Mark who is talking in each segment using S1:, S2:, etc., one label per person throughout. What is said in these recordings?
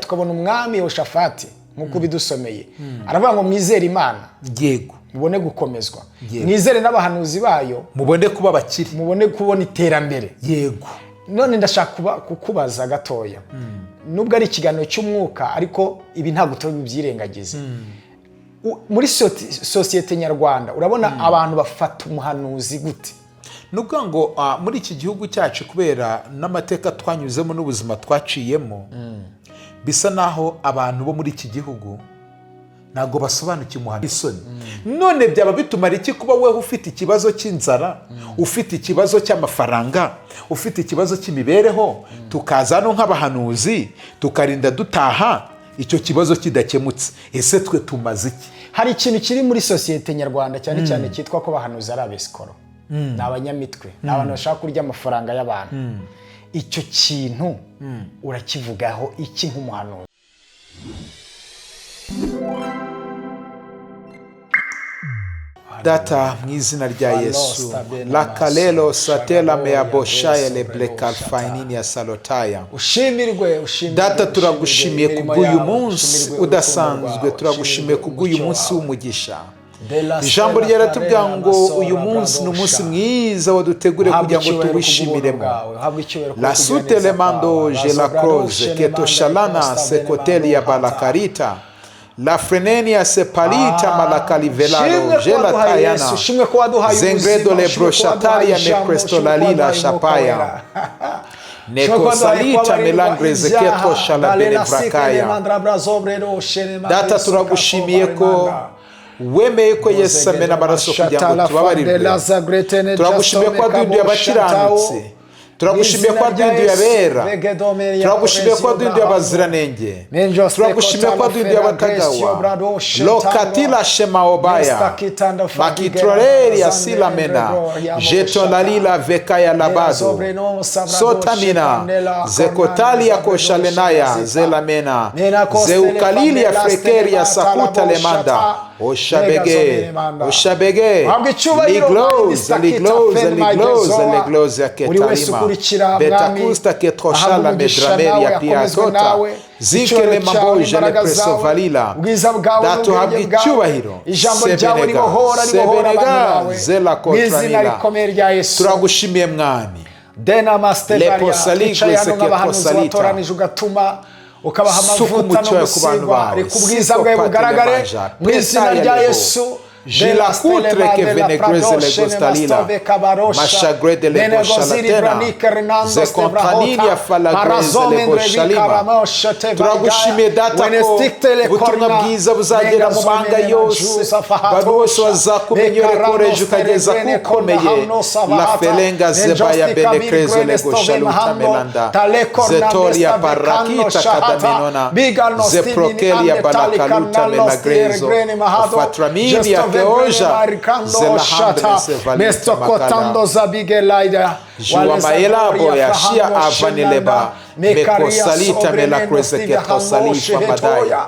S1: Tukabona umwami Yehoshafati nk'uko ubidusomeye, aravuga ngo: "Mwizere Imana, mubone gukomezwa, mwizere n'abahanuzi bayo,
S2: mubone kuba abakire,
S1: mubone kubona iterambere." None ndashaka kukubaza gatoya, nubwo ari ikiganiro cy'umwuka, ariko ibi ntabwo tubibyirengagize. Muri sosiyete nyarwanda, urabona abantu bafata umuhanuzi gute?
S2: Ni ukuvuga ngo muri iki gihugu cyacu, kubera n'amateka twanyuzemo n'ubuzima twaciyemo, bisa naho abantu bo muri iki gihugu ntabwo basobanukiwe umuhanuzi. Isoni none byaba bitumara iki kuba wowe ufite ikibazo cy'inzara, ufite ikibazo cy'amafaranga, ufite ikibazo cy'imibereho, tukaza hano nk'abahanuzi tukarinda dutaha icyo kibazo kidakemutse? Ese twe tumaze iki?
S1: Hari ikintu kiri muri sosiyete nyarwanda cyane cyane cyitwa ko abahanuzi ari abesikoro, ni abanyamitwe, ni abantu bashaka kurya amafaranga y'abantu. Icyo kintu urakivugaho iki nk'umuhanuzi?
S2: Data, mu izina rya Yesu, lakalelo satela meaboshaye leblekalfainini ya salotaya.
S1: Ushimirwe, ushimirwe.
S2: Data,
S1: Ushimirwe
S2: turagushimiye
S1: imirimo
S2: kubw'uyu
S1: yawe,
S2: munsi
S1: ushimirwe urukundo
S2: udasanzwe.
S1: rwawe,
S2: Turagushimiye
S1: ushimirwe
S2: kubw'uyu
S1: umucyo
S2: munsi
S1: wawe.
S2: w'umugisha.
S1: De la
S2: Ijambo
S1: Stella
S2: ryaratubwira
S1: Farena
S2: ngo
S1: Masora
S2: uyu munsi ni umunsi
S1: Bradosha.
S2: mwiza wadutegure
S1: Uhabwe
S2: kugira ngo
S1: icyubahiro
S2: tuwishimiremo.
S1: kubw'ubuntu bwawe, uhabwe icyubahiro
S2: La
S1: kubwo kugira
S2: sute
S1: neza
S2: le mando
S1: kwawe.
S2: je la
S1: Razo
S2: croze
S1: Bradoshe
S2: keto
S1: Nemanda
S2: shalana
S1: Ikosta
S2: sekotelia
S1: Benemando Hata.
S2: balakarita la frenenia sepalita malakalivelaro
S1: Shimwe ko
S2: je la
S1: waduhaye
S2: tayana
S1: Yesu, shimwe ko waduhaye
S2: zengredo
S1: ubuzima,
S2: le
S1: shimwe ko waduhaye
S2: broshataria
S1: ijambo,
S2: me
S1: shimwe ko
S2: crestolalila
S1: waduhaye Umwuka
S2: shapaya
S1: Wera. Shimwe ko waduhaye
S2: nekosalita
S1: kubabarirwa
S2: melangreze
S1: ibyaha.
S2: ketro shala
S1: Dalela sike
S2: benevrakaya.
S1: nemandra brazobrero shenemandra
S2: Data,
S1: isuka
S2: turagushimiye ko
S1: kobaremanda.
S2: wemeye ko Yesu amena amaraso kugira ngo tubabarirwe. Turagushimiye ko waduhinduye abakiranutsi. Turagushimiye ko waduhinduye abera. Turagushimiye ko waduhinduye abaziranenge. Turagushimiye ko waduhinduye abatagawa. Lokatila shemaobaya makitroreria silamena jetonalila vekaya labado sotamina zekotalia koshalenaya zelamena zeukalilia frekeria sakuta lemanda oshabege oshabege.
S1: Uhabwe icyubahiro,
S2: ligloze
S1: Mwami,
S2: ligloze
S1: Mr.
S2: ligloze
S1: Kita,
S2: ligloze ya
S1: buri wese
S2: ketalima
S1: ukurikira, Mwami,
S2: betakusta ketroshala
S1: ahabwe umugisha
S2: medrameria
S1: nawe, akomezwe
S2: piatota
S1: nawe,
S2: zinkele
S1: icyubahiro cyawe,
S2: mamboje
S1: imbaraga zawe,
S2: lepresovalila.
S1: ubwiza bwawe
S2: Data,
S1: n'ubwenge
S2: uhabwe
S1: bwawe,
S2: icyubahiro.
S1: ijambo ryawe
S2: Sebenega,
S1: ribohora, ribohora abantu
S2: Sebenega,
S1: bawe,
S2: zela
S1: mu izina
S2: kotranila.
S1: rikomeye rya Yesu.
S2: Turagushimiye, Mwami.
S1: Dena mastevaria,
S2: Leposaligwe
S1: twicaye hano nk'abahanuzi
S2: seketrosalita.
S1: watoranije, ugatuma ukabaha
S2: Suka
S1: amavuta
S2: umucyo
S1: no
S2: wawe ku bantu
S1: gusigwa.
S2: bawe.
S1: Reka ubwiza
S2: Siko
S1: bwawe bugaragare
S2: patelemanja.
S1: mu izina
S2: Petaya
S1: rya
S2: lebo.
S1: Yesu.
S2: Jila kutre che venegreze le gostalila. Mashagrede le boshalatena. Ze contraninia falagreze le boshalima. Turagushimiye, Data, ko ubutumwa bwiza buzagera mu mahanga yose, abantu bose bazakumenya urekoreje ukageza kukomeye. La felenga zebaya benekrezo le goshaluta melanda zetoria parakita kadamenona zeprokelia balakaluta melagrezo fatraminia keoja zelahambre sevalita makala Juamaelabo ya shia avanileba mekosalita melakreze ketrosalifa madaya.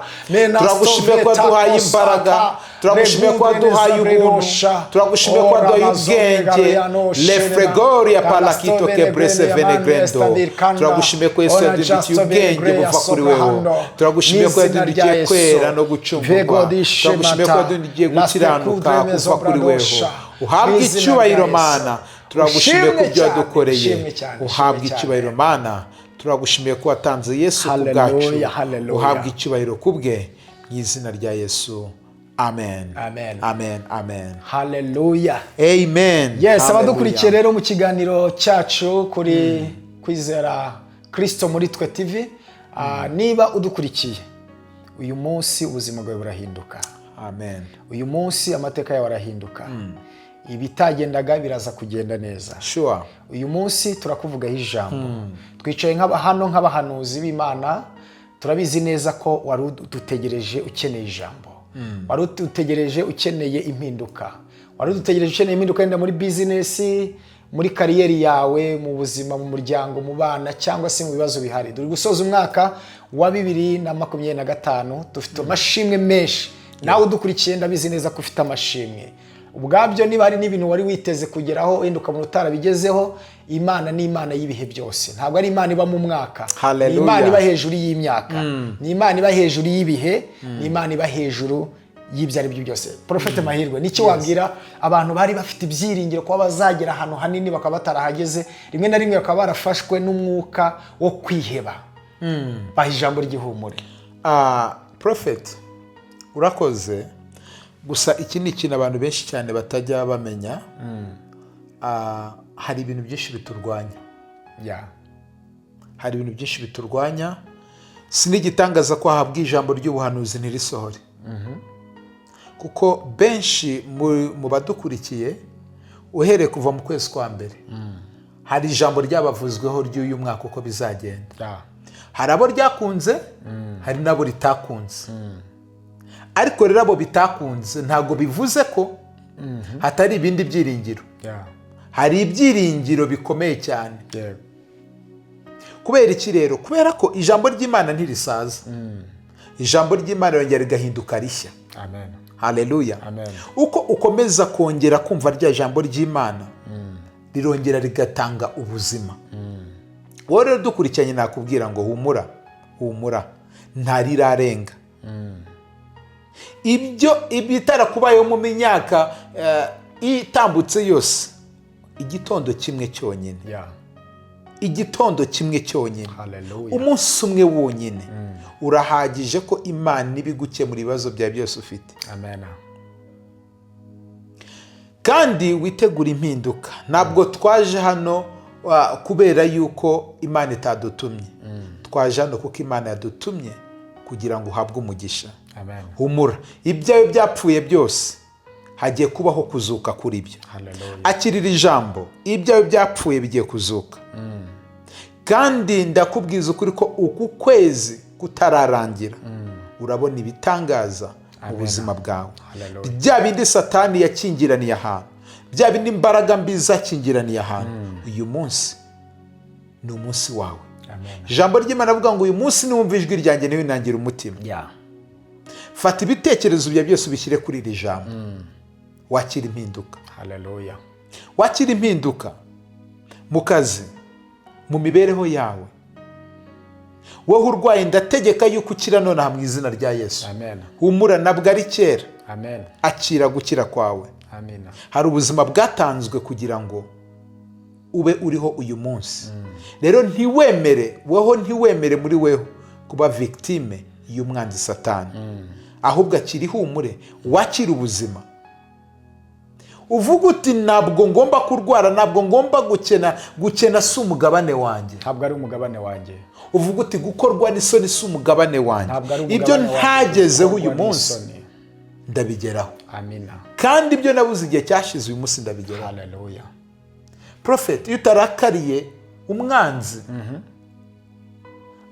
S2: Turagushimiye ko waduhaye imbaraga. Turagushimiye ko waduhaye ubuntu. Turagushimiye ko waduhaye ubwenge. Lefregoria palakito kebrese venegrendo. Turagushimiye ko Yesu yaduhindukiye ubwenge buva kuri wewe. Turagushimiye ko yaduhindukiye kwera no gucungurwa. Turagushimiye ko yaduhindukiye gukiranuka kuva kuri wewe. Uhabwe icyubahiro, Mana. Turagushimiye ku byo wadukoreye. Uhabwe icyubahiro, Mana. Turagushimiye ko watanze Yesu ku bwacu.
S1: Hallelujah, hallelujah.
S2: Uhabwe icyubahiro ku bwe, mu izina rya Yesu, amen.
S1: Amen.
S2: Amen, amen.
S1: Haleluya.
S2: Amen.
S1: Yes.
S2: Hallelujah.
S1: Abadukurikiye rero mu kiganiro cyacu kuri Kwizera Kirisito muri Twe TV, niba udukurikiye uyu munsi, ubuzima bwawe burahinduka.
S2: Amen.
S1: Uyu munsi amateka yawe arahinduka, ibitagendaga biraza kugenda neza. Uyu munsi turakuvugaho ijambo. Twicaye hano nk'abahanuzi b'Imana, turabizi neza ko wari udutegereje ukeneye ijambo, wari udutegereje ukeneye impinduka, wari udutegereje ukeneye impinduka wenda muri business, muri career yawe, mu buzima, mu muryango, mu bana, cyangwa se mu bibazo bihari. Turi gusoza umwaka wa 2025, dufite amashimwe menshi. Nawe udukurikiye, ndabizi neza ko ufite amashimwe. Ubwabyo niba hari n'ibintu wari witeze kugeraho, wenda ukabona utarabigezeho, Imana ni Imana y'ibihe byose. Ntabwo ari Imana iba mu mwaka. Ni
S2: Hallelujah.
S1: Imana iba hejuru y'imyaka, ni Imana iba hejuru y'ibihe, ni Imana iba hejuru y'ibyo ari byo byose. Prophète Mahirwe, nicyo wabwira abantu bari bafite ibyiringiro kuba bazagera ahantu hanini bakaba batarahageze, rimwe na rimwe bakaba barafashwe n'umwuka wo kwiheba? Baha ijambo ry'ihumure.
S2: Prophet, urakoze. Gusa iki ni ikintu abantu benshi cyane batajya bamenya. Hari ibintu byinshi biturwanya. Hari ibintu byinshi biturwanya. Si n'igitangaza ko hahabwa ijambo ry'ubuhanuzi ntirisohore, kuko benshi mu badukurikiye, uhereye kuva mu kwezi kwa mbere, hari ijambo ryabavuzweho ry'uyu mwaka uko bizagenda. Hari abo ryakunze, hari n'abo ritakunze. Ariko rero abo bitakunze, ntabwo bivuze ko hatari ibindi byiringiro. Hari ibyiringiro bikomeye cyane. Kubera iki rero? Kubera ko ijambo ry'Imana ntirisaza, ijambo ry'Imana rirongera rigahinduka rishya.
S1: Amen.
S2: Haleluya.
S1: Amen.
S2: Uko ukomeza kongera kumva rya jambo ry'Imana, rirongera rigatanga ubuzima. Wowe rero dukurikiranye, nakubwira ngo humura, humura, ntarirarenga. Ibyo ibitarakubayeho mu myaka itambutse yose, igitondo kimwe cyonyine, igitondo kimwe cyonyine,
S1: Hallelujah.
S2: umunsi umwe wonyine urahagije ko Imana iba igukemura ibibazo byawe byose ufite.
S1: Amen.
S2: Kandi witegura impinduka. Ntabwo twaje hano kubera yuko Imana itadutumye. Twaje hano kuko Imana yadutumye kugira ngo uhabwe umugisha.
S1: Amen.
S2: Humura, ibyawe byapfuye byose hagiye kubaho kuzuka kuri byo.
S1: Hallelujah.
S2: Akirira ijambo, ibyawe byapfuye bigiye kuzuka. Kandi ndakubwiza ukuri ko uku kwezi kutararangira urabona ibitangaza mu buzima bwawe.
S1: Hallelujah.
S2: Bya bindi Satani yakingiraniye ahantu, bya bindi imbaraga mbi zakingiraniye ahantu, uyu munsi ni umunsi wawe.
S1: Amen.
S2: Ijambo ry'Imana avuga ngo uyu munsi niwumva ijwi ryanjye ntiwinangire umutima. Fata ibitekerezo byawe byose ubishyire kuri iri jambo, wakira impinduka.
S1: Hallelujah.
S2: Wakira impinduka mu kazi, mu mibereho yawe. Wowe urwaye, ndategeka yuko ukira nonaha mu izina rya Yesu.
S1: Amen.
S2: Humura, ntabwo ari kera.
S1: Amen.
S2: Akira gukira kwawe.
S1: Amen.
S2: Hari ubuzima bwatanzwe kugira ngo ube uriho uyu munsi. Rero ntiwemere weho, ntiwemere muri weho kuba victime y'umwanzi Satani, ahubwo akira ihumure, wakire ubuzima, uvuga uti: "Ntabwo ngomba kurwara, ntabwo ngomba gukena, gukena si umugabane wanjye."
S1: Ntabwo ari umugabane wanjye.
S2: Uvuga uti: "Gukorwa n'isoni si umugabane wanjye."
S1: Ntabwo ari
S2: Ibyo
S1: umugabane wanjye
S2: ntagezeho uyu
S1: gukorwa
S2: munsi,
S1: n'isoni.
S2: ndabigeraho.
S1: Amina.
S2: Kandi ibyo nabuze igihe cyashize, uyu munsi ndabigeraho.
S1: Hallelujah.
S2: Prophet, iyo utarakariye umwanzi,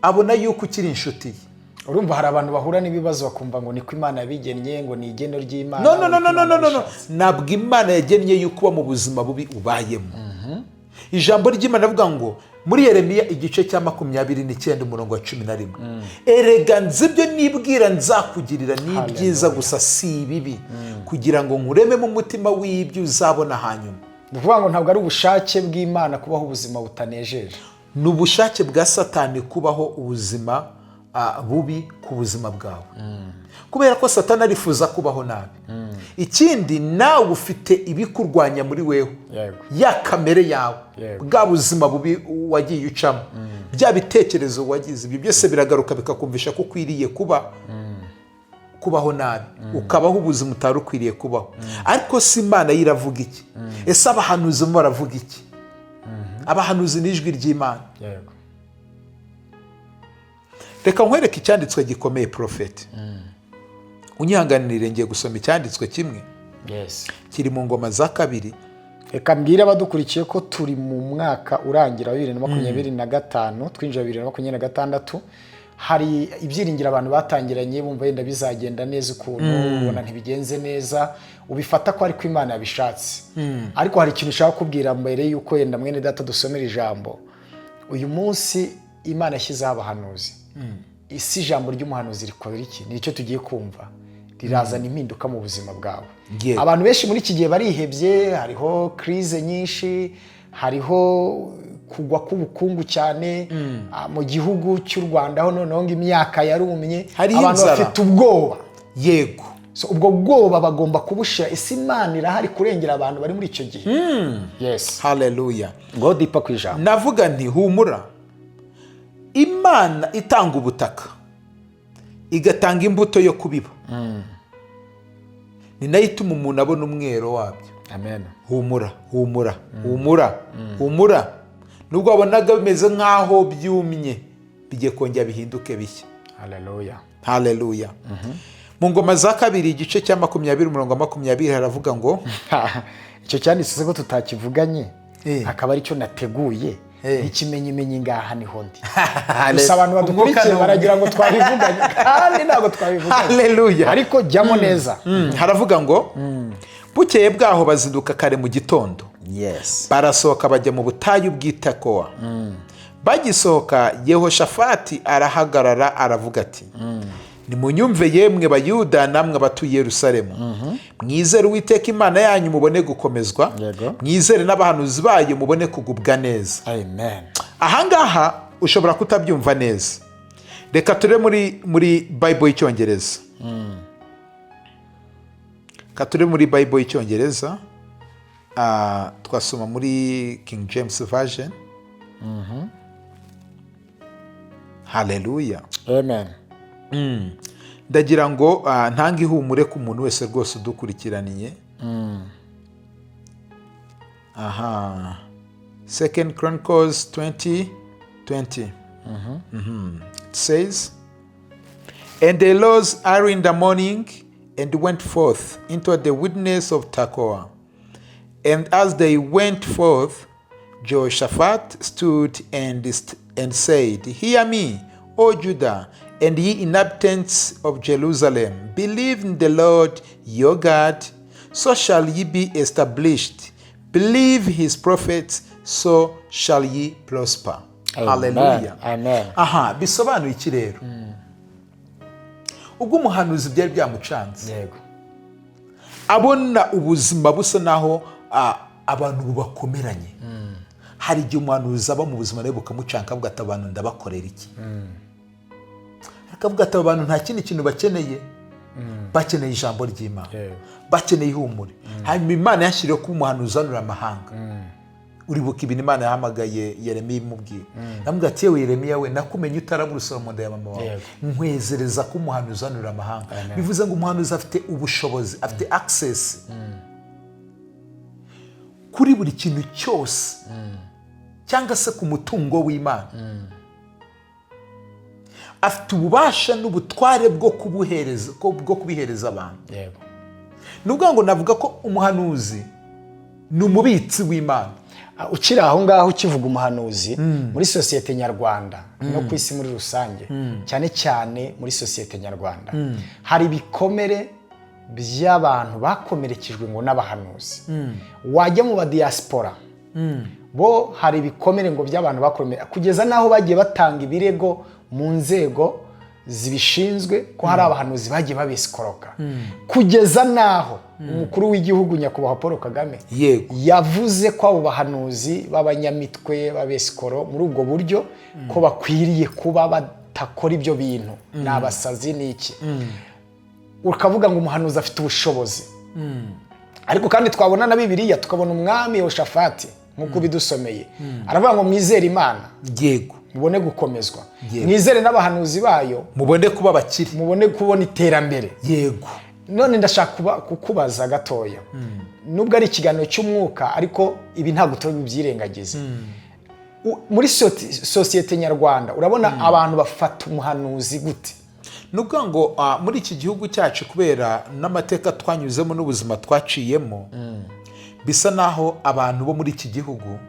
S2: abona yuko ukiri inshuti ye.
S1: Urumva hari abantu bahura n'ibibazo bakumva ngo niko Imana yabigennye, ngo ni igeno ry'Imana,
S2: No, no, no,
S1: ngo
S2: no,
S1: niko
S2: no,
S1: Imana
S2: no, no, no.
S1: yabishatse.
S2: Ntabwo Imana yagennye yuko uba mu buzima bubi ubayemo. Ijambo ry'Imana rivuga ngo muri Yeremiya igice cya 29 umurongo wa 11: "Erega nzi ibyo nibwira nzakugirira, ni ibyiza gusa si ibibi, kugira ngo nkurememo umutima w'ibyo uzabona hanyuma."
S1: Ni ukuvuga ngo ntabwo ari ubushake bw'Imana kubaho ubuzima butanejeje.
S2: Ni ubushake bwa Satani kubaho ubuzima bubi ku buzima bwawe, kubera ko Satani arifuza kubaho nabi. Ikindi, nawe ufite ibikurwanya muri wewe, ya kamere yawe, bwa buzima bubi wagiye ucamo, bya bitekerezo wagize, ibyo byose biragaruka bikakumvisha ko ukwiriye kubaho nabi, ukabaho ubuzima utari ukwiriye kubaho. Ariko si Imana yo iravuga iki? Ese abahanuzi bo baravuga iki? Abahanuzi ni ijwi ry'Imana. Reka nkwereke icyanditswe gikomeye. Prophet, unyihanganire, ngiye gusoma icyanditswe kimwe kiri mu Ngoma za Kabiri.
S1: Reka mbwire abadukurikiye ko turi mu mwaka urangira wa 2025, twinjira 2026. Hari ibyiringiro abantu batangiranye bumva yenda bizagenda neza ukuntu, ubona ntibigenze neza, ubifata ko ariko Imana yabishatse. Ariko hari ikintu ushaka kubwira mbere y'uko yenda mwene data dusomera ijambo. Uyu munsi Imana yashyizeho abahanuzi. Isi, ijambo ry'umuhanuzi rikora iki? Ni icyo tugiye kumva. Rirazana impinduka mu buzima bwawe. Abantu benshi muri iki gihe barihebye, hariho crise nyinshi, hariho kugwa k'ubukungu cyane mu gihugu cy'u Rwanda, ho noneho ngo imyaka yarumye.
S2: Hariho
S1: Abantu
S2: inzara.
S1: bafite ubwoba. So, ubwo bwoba bagomba kubushira. Ese Imana irahari kurengera abantu bari muri icyo gihe? Yes.
S2: Haleluya.
S1: Ngo deeper ku ijambo.
S2: Navuga nti: "Humura." Imana itanga ubutaka, igatanga imbuto yo kubiba, ni nayo ituma umuntu abona umwero wabyo.
S1: Amen.
S2: Humura, humura, humura, humura. Nubwo wabonaga bimeze nk'aho byumye, bigiye kongera bihinduke bishya.
S1: Haleluya.
S2: Haleluya. Mu Ngoma za Kabiri, igice cya 20, umurongo wa 20, haravuga ngo:
S1: Icyo cyanditse ko tutakivuganye, akaba aricyo nateguye, n'ikimenyimenyi ngaha niho ndi. Gusa abantu badukurikiye baragira ngo twabivuganye, kandi ntabwo twabivuganye.
S2: Haleluya.
S1: Ariko jyamo neza.
S2: Haravuga ngo: "Bukeye bwaho bazinduka kare mu gitondo, barasohoka bajya mu butayu bw'i Tekowa. Bagisohoka, Yehoshafati arahagarara, aravuga ati: 'Nimunyumve, yemwe Bayuda namwe abatuye Yerusalemu. Mwizere Uwiteka Imana yanyu, mubone gukomezwa. Mwizere n'abahanuzi bayo, mubone kugubwa neza.'"
S1: Amen.
S2: Ahangaha ushobora kutabyumva neza. Reka turebe muri Bible y'Icyongereza. Reka turebe muri Bible y'Icyongereza. Twasoma muri King James Version. Haleluya.
S1: Amen.
S2: Ndagira ngo ntange ihumure ku muntu wese rwose udukurikiraniye aha. Second Chronicles 20 20. It says, "And they rose early in the morning and went forth into the wilderness of Tekoa. And as they went forth, Jehoshaphat stood and said, 'Hear me, O Judah, and ye inhabitants of Jerusalem. Believe in the Lord your God, so shall ye be established. Believe his prophets, so shall ye prosper.'" Hallelujah.
S1: Amen.
S2: Aha bisobanuye iki rero? Ubwo umuhanuzi byari byamucanze, abona ubuzima busa naho abantu bubakomeranye. Hari igihe umuhanuzi aba mu buzima nawe bukamucanga, akavuga ati: "Abantu ndabakorera iki?" Akavuga ati: "Aba bantu nta kindi kintu bakeneye, bakeneye ijambo ry'Imana, bakeneye ihumure." Hanyuma Imana yashyiriweho kuba umuhanuzi uhanura amahanga. Uribuka ibintu Imana yahamagaye Yeremiya imubwira? Namubwira ati: "Yewe Yeremiya we, nakumenye utarabura urusoro mu nda ya mama wawe, nkwezereza ko umuhanuzi uhanura amahanga." Bivuze ngo umuhanuzi afite ubushobozi, afite access kuri buri kintu cyose, cyangwa se ku mutungo w'Imana. Afite ububasha n'ubutware bwo kubuhereza, bwo kubihereza abantu. Ni ukuvuga ngo navuga ko umuhanuzi ni umubitsi w'Imana.
S1: Ukiri aho ngaho, ukivuga umuhanuzi, muri sosiyete nyarwanda no ku isi muri rusange, cyane cyane muri sosiyete nyarwanda, hari ibikomere by'abantu bakomerekejwe ngo n'abahanuzi. Wajya mu badiyasipora bo, hari ibikomere ngo by'abantu bakomere, kugeza n'aho bagiye batanga ibirego mu nzego zibishinzwe ko hari abahanuzi bagiye babisikoroka, kugeza n'aho umukuru w'igihugu, Nyakubahwa Paul Kagame, yavuze ko abo bahanuzi b'abanyamitwe b'abesikoro muri ubwo buryo, ko bakwiriye kuba batakora ibyo bintu, ni abasazi n'iki. Ukavuga ngo umuhanuzi afite ubushobozi, ariko kandi twabona na Bibiliya, tukabona umwami Yehoshafati, nk'uko ubidusomeye, aravuga ngo: "Mwizere Imana, mubone gukomezwa, mwizere n'abahanuzi bayo,
S2: mubone kuba abakire,
S1: mubone kubona iterambere." None ndashaka kukubaza gatoya, nubwo ari ikiganiro cy'umwuka, ariko ibi ntabwo turi bubyirengagize. Muri sosiyete nyarwanda, urabona abantu bafata umuhanuzi gute?
S2: Ni ukuvuga ngo muri iki gihugu cyacu, kubera n'amateka twanyuzemo n'ubuzima twaciyemo, bisa naho abantu bo muri iki gihugu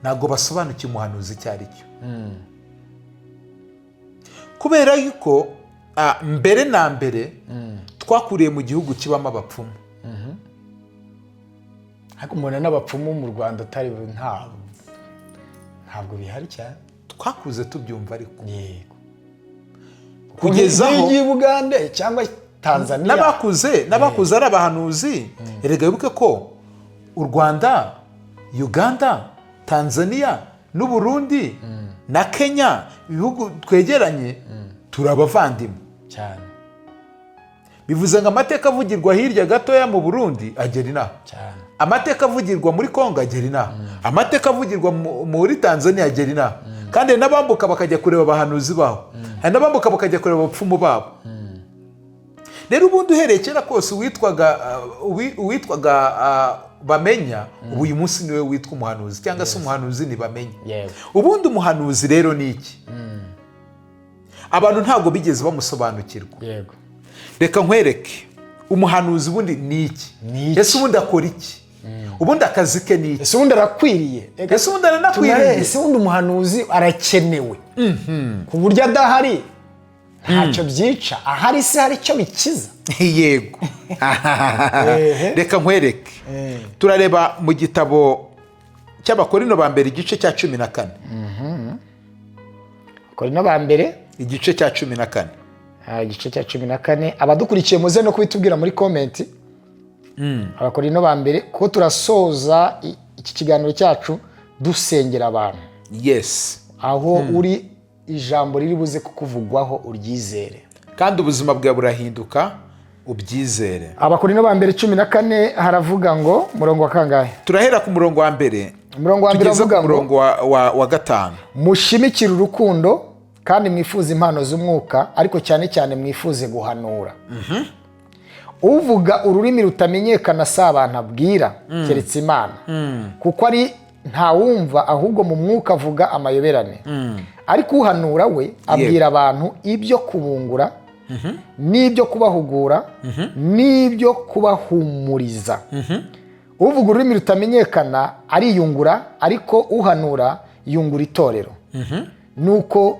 S2: ntabwo basobanukiwe umuhanuzi icyo ari cyo, kubera yuko mbere na mbere twakuriye mu gihugu kibamo abapfumu.
S1: Ariko mbona n'abapfumu mu Rwanda atari ntabwo bihari cyane.
S2: Twakuze tubyumva ariko.
S1: Yego.
S2: Kugeza aho
S1: Nk'iyo ugiye i Bugande cyangwa Tanzania.
S2: N'abakuze ari abahanuzi. Erega wibuke ko u Rwanda, Uganda, Tanzania n'Uburundi na Kenya, ibihugu twegeranye, turi abavandimwe.
S1: Cyane.
S2: Bivuze ngo amateka avugirwa hirya gatoya mu Burundi agera inaha.
S1: Cyane.
S2: Amateka avugirwa muri Kongo agera inaha, amateka avugirwa muri Tanzania agera inaha. Kandi hari n'abambuka bakajya kureba abahanuzi babo, hari n'abambuka bakajya kureba abapfumu babo. Rero ubundi uhereye kera kose, uwitwaga Bamenya, ubu uyu munsi niwe witwa umuhanuzi, cyangwa se umuhanuzi ni Bamenya. Ubundi umuhanuzi rero ni iki? Abantu ntabwo bigeze bamusobanukirwa. Reka nkwereke, umuhanuzi ubundi ni iki?
S1: Ni iki?
S2: Ese ubundi akora iki? Ubundi akazi ke ni iki?
S1: Ese ubundi arakwiriye? Reka
S2: Ese ubundi aranakwiriye?
S1: Ese ubundi umuhanuzi arakenewe ku buryo adahari ntacyo byica, ahari se hari icyo bikiza?
S2: Yego. Reka nkwereke, turareba mu gitabo cy'Abakorino ba mbere, igice cya 14.
S1: Korino ba mbere.
S2: Igice cya 14.
S1: Igice cya 14. Abadukurikiye muze no kubitubwira muri comment. Abakorino ba mbere, kuko turasoza iki kiganiro cyacu dusengera abantu. Aho uri, ijambo riri buze kukuvugwaho uryizere.
S2: Kandi ubuzima bwawe burahinduka, ubyizere.
S1: Abakorino ba mbere 14, haravuga ngo, murongo wa kangahe?
S2: Turahera ku murongo wa mbere.
S1: Umurongo wa mbere.
S2: Tugeze ku
S1: Avuga ngo:
S2: murongo wa gatanu.
S1: "Mushimikire urukundo, kandi mwifuze impano z'umwuka, ariko cyane cyane mwifuze guhanura. Uvuga ururimi rutamenyekana si abantu abwira, keretse Imana, kuko ari ntawumva, ahubwo mu mwuka avuga amayoberane. Ariko uhanura we abwira abantu ibyo kubungura n'ibyo kubahugura n'ibyo kubahumuriza. Uvuga ururimi rutamenyekana ariyungura, ariko uhanura yungura itorero. Nuko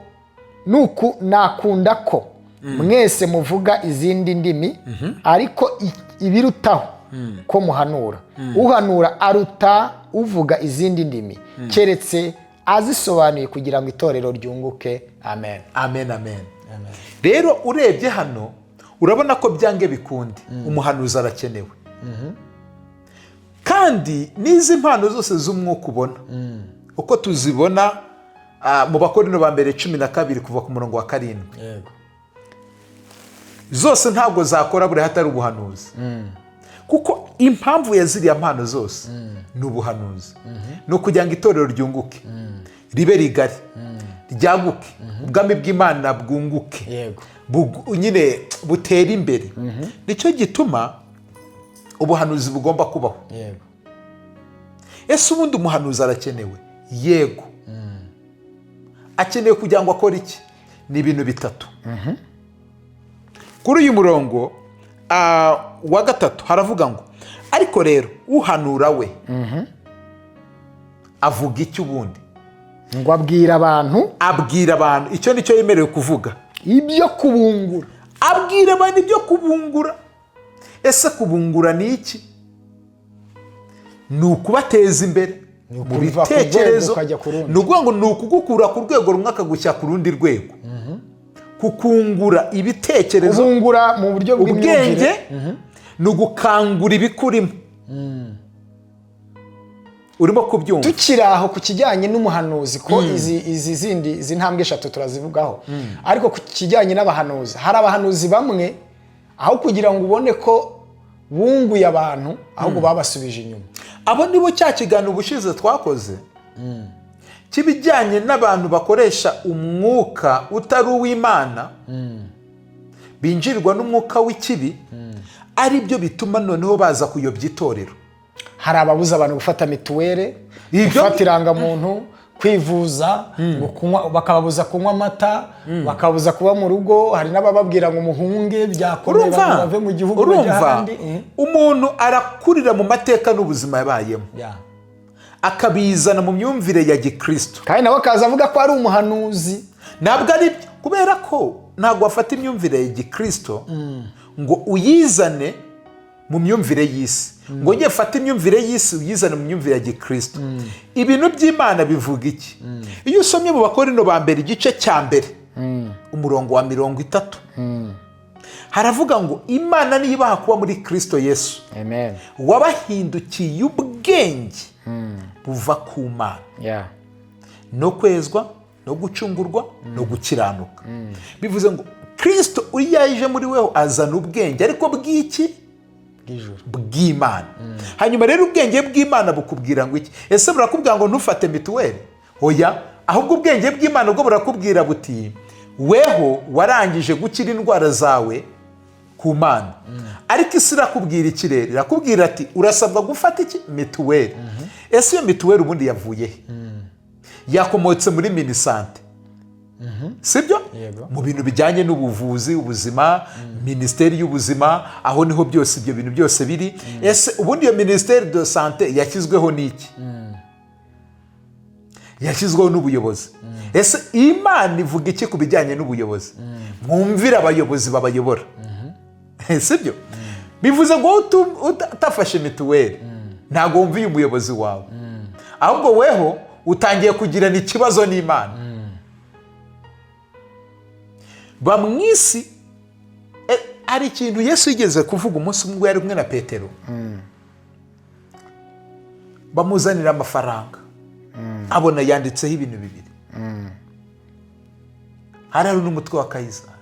S1: nuku nakunda ko mwese muvuga izindi ndimi, ariko ibirutaho ko muhanura. Uhanura aruta uvuga izindi ndimi, keretse azisobanuye, kugira ngo itorero ryunguke. Amen."
S2: Amen, amen. Rero urebye hano urabona ko byange bikunde umuhanuzi arakenewe. Kandi n'izi mpano zose z'umwuka ubona uko tuzibona mu Bakorino ba mbere 12 kuva ku murongo wa 7, zose ntabwo zakora buri hatari ubuhanuzi, kuko impamvu ya ziriya mpano zose ni ubuhanuzi, ni ukugira ngo itorero ryunguke, ribe rigari, ryaguke, ubwami bw'Imana bwunguke, nyine butere imbere. Nicyo gituma ubuhanuzi bugomba kubaho. Ese ubundi umuhanuzi arakenewe? Yego, akenewe kugira ngo akore iki? Ni ibintu bitatu. Kuri uyu murongo wa gatatu haravuga ngo: "Ariko rero uhanura we avuga iki ubundi?"
S1: Ngo abwira abantu.
S2: Abwira abantu, icyo ni cyo yemerewe kuvuga.
S1: Ibyo kubungura.
S2: Abwira abantu ibyo kubungura. Ese kubungura ni iki? Ni ukubateza imbere mu
S1: Ukuva ku rwego
S2: bitekerezo.
S1: ukajya ku rundi.
S2: Ni ukuvuga ngo ni ukugukura ku rwego rumwe akagushyira ku rundi rwego, kukungura ibitekerezo.
S1: Kubungura mu buryo
S2: Ubwenge.
S1: bw'imyumvire.
S2: Ni ugukangura ibikurimo, urimo kubyumva?
S1: Tukiri aho ku kijyanye n'umuhanuzi, ko izi zindi, izi ntambwe eshatu turazivugaho, ariko ku kijyanye n'abahanuzi, hari abahanuzi bamwe aho kugira ngo ubone ko bunguye abantu, ahubwo babasubije inyuma.
S2: Abo nibo cya kiganiro ubushize twakoze cy'ibijyanye n'abantu bakoresha umwuka utari uw'Imana, binjirirwa n'umwuka w'ikibi, ari byo bituma noneho baza kuyobya itorero.
S1: Hari ababuza abantu gufata mituweli, gufata irangamuntu, kwivuza, ngo kunywa, bakababuza kunywa amata, bakababuza kuba mu rugo. Hari n'abababwira ngo muhunge, byakomeye,
S2: Urumva,
S1: abantu bave mu gihugu bajye
S2: urumva,
S1: ahandi.
S2: Umuntu arakurira mu mateka n'ubuzima yabayemo, akabizana mu myumvire ya gikristo.
S1: Kandi nawe akaza avuga ko ari umuhanuzi.
S2: Ntabwo ari byo, kubera ko ntabwo wafata imyumvire ya gikristo ngo uyizane mu myumvire y'isi, ngo njye fate imyumvire y'isi uyizane mu myumvire ya gikristo. Ibintu by'Imana bivuga iki? Iyo usomye mu Bakorino ba mbere igice cya mbere umurongo wa 30. Haravuga ngo Imana niyo ibaha kuba muri Kirisito Yesu,
S1: Amen.
S2: wabahindukiye ubwenge buva ku Mana, no kwezwa, no gucungurwa, no gukiranuka. Bivuze ngo Kirisito iyo yaje muri weho azana ubwenge, ariko bw'iki?
S1: Bw'ijuru.
S2: Bw'Imana. Hanyuma rero ubwenge bw'Imana bukubwira ngo iki? Ese burakubwira ngo ntufate mituweli? Oya, ahubwo ubwenge bw'Imana bwo burakubwira buti: weho warangije gukira indwara zawe ku Mana. Ariko isi irakubwira iki rero? Irakubwira ati: urasabwa gufata iki? Mituweli. Ese iyo mituweli ubundi yavuye he? Yakomotse muri MINISANTE, sibyo?
S1: Yego.
S2: Mu bintu bijyanye n'ubuvuzi, ubuzima, Minisiteri y'Ubuzima, aho niho byose ibyo bintu byose biri. Ese ubundi iyo Ministère de Santé yashyizweho n'iki? Yashyizweho n'ubuyobozi. Ese Imana ivuga iki ku bijyanye n'ubuyobozi? Mwumvire abayobozi babayobora, sibyo? Bivuze ngo wowe utafashe mituweli ntabwo wumviye umuyobozi wawe, ahubwo weho utangiye kugirana ikibazo n'Imana. Ba mu isi hari ikintu Yesu yigeze kuvuga umunsi umwe yari kumwe na Petero, bamuzanira amafaranga, abona yanditseho ibintu bibiri, hari n'umutwe wa Kayizari.